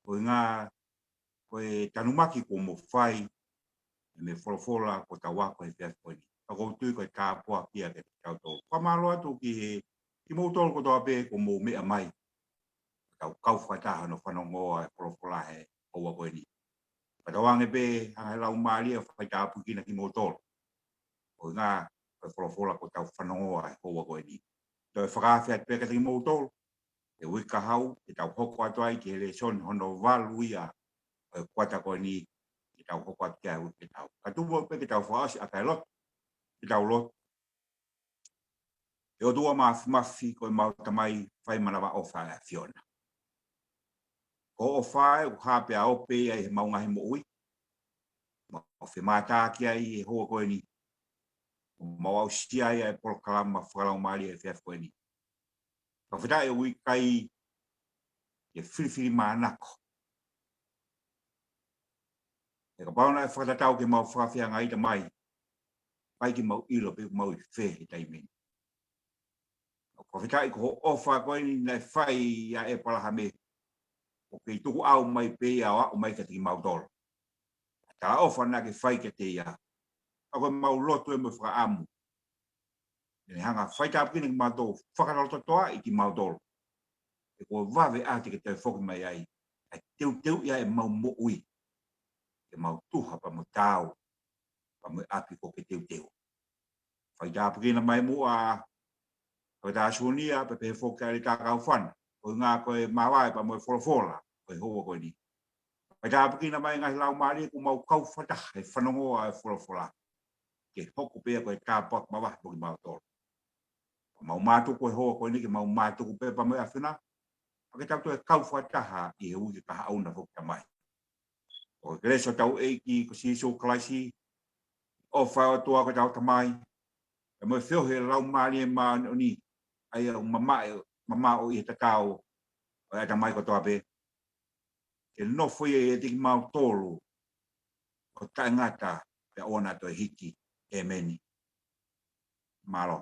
Ko e ʻuhinga ko e tanumaki kuo mou fai mei he folofola kuo tau ako he efiafi ko eni. Ka ʻoku ou tui ko e tāpuaki ia kiate kitautolu. Fakamālō atu ki he, kimoutolu kotoa pē kuo mou meʻa mai, ʻo tau kau fakataha ʻo fanongo ʻa e folofola he houa ko eni. Fakatauange pē hanga ʻe he Laumālie ʻo faitāpuekina kimoutolu. Ko e ʻuhinga ko e folofola kuo tau fanongo ʻa e houa ko eni. Toe fakaafe atu pē kiate kimoutolu he uike kahaʻu, ke tau hoko atu ai ki he lēsoni hono valu ia ʻo e kuata ko eni, ke tau hoko atu ki ai he uike kahaʻu. Ka tuku pē ke tau fakaʻosi ʻaki e lotu, ke tau lotu. ʻE ʻOtua Māfimafi, ko ʻemau Tamai fai manavaʻofa ʻa e ʻAfiona. Ko hoʻo ʻofa ʻoku hā pea ope ia ʻi heʻemau ngaahi moʻui. Mau femātaaki ai he houa ko eni. Mau aʻusia ai ʻa e polokalama fakalaumālie he efiafi ko eni. Fakafetaʻi ʻoku ʻikai ke filifilimānako. He kapau naʻe fakatatau ki heʻemau fakafeangai, Tamai, ʻikai ke mau ʻilo pe ʻoku mau ʻi fē he taimi ni. ʻOku fakafetaʻi ko hoʻo ʻofa ko eni naʻe fai ʻia ʻĒpalahame, ʻoku kei tukuʻau mai pē ia ʻo aʻu mai kiate kimautolu. Talaʻofa naʻa ke fai kiate ia. Ka ko ʻemau lotu ē mo e fakaʻamu, ke ne hanga ʻo faitāpuekina kimautolu, fakalototoʻaʻi kimautolu. He kuo vave ʻa e te ke toe foki mai ai, ʻa e teuteuʻi ʻa ʻemau moʻui ke mau tuha pea mo taau, pea mo e ʻapi kuo ke teuteu. Faitāpuekina mai muʻa ʻa Toketā Sunia, pea pehē foki ʻa Leta Kaufana, ko e ʻuhinga ko e māvae pea mo e folofola ʻo e houa ko eni. Faitāpuekina mai ngaahi laumālie kuo mau kau fakataha he fanongo ʻa e folofola, ke hoko pē ia ko e tāpuaki mavahe mo kimautolu. Mau mātuku he houa ko eni, ke mau mātuku pē pea mo e ʻAfiona, pea ke tau toe kau fakataha ʻi he uike kahaʻu na foki, Tamai. Ko e kelesi ʻa hotau ʻEiki ko Sīsū Kalaisi, ʻofa ʻa e ʻOtua ko hotau Tamai, pea mo e feohi ʻa e Laumālie Māʻoniʻoni, ʻa ia ʻoku mamaʻo mamaʻo ʻi he tatau ʻo e ʻatamai kotoa pē, ke nofo ia ʻiate kimautolu ʻo taʻengata pea ʻoua naʻa toe hiki. ʻĒmeni. Mālō.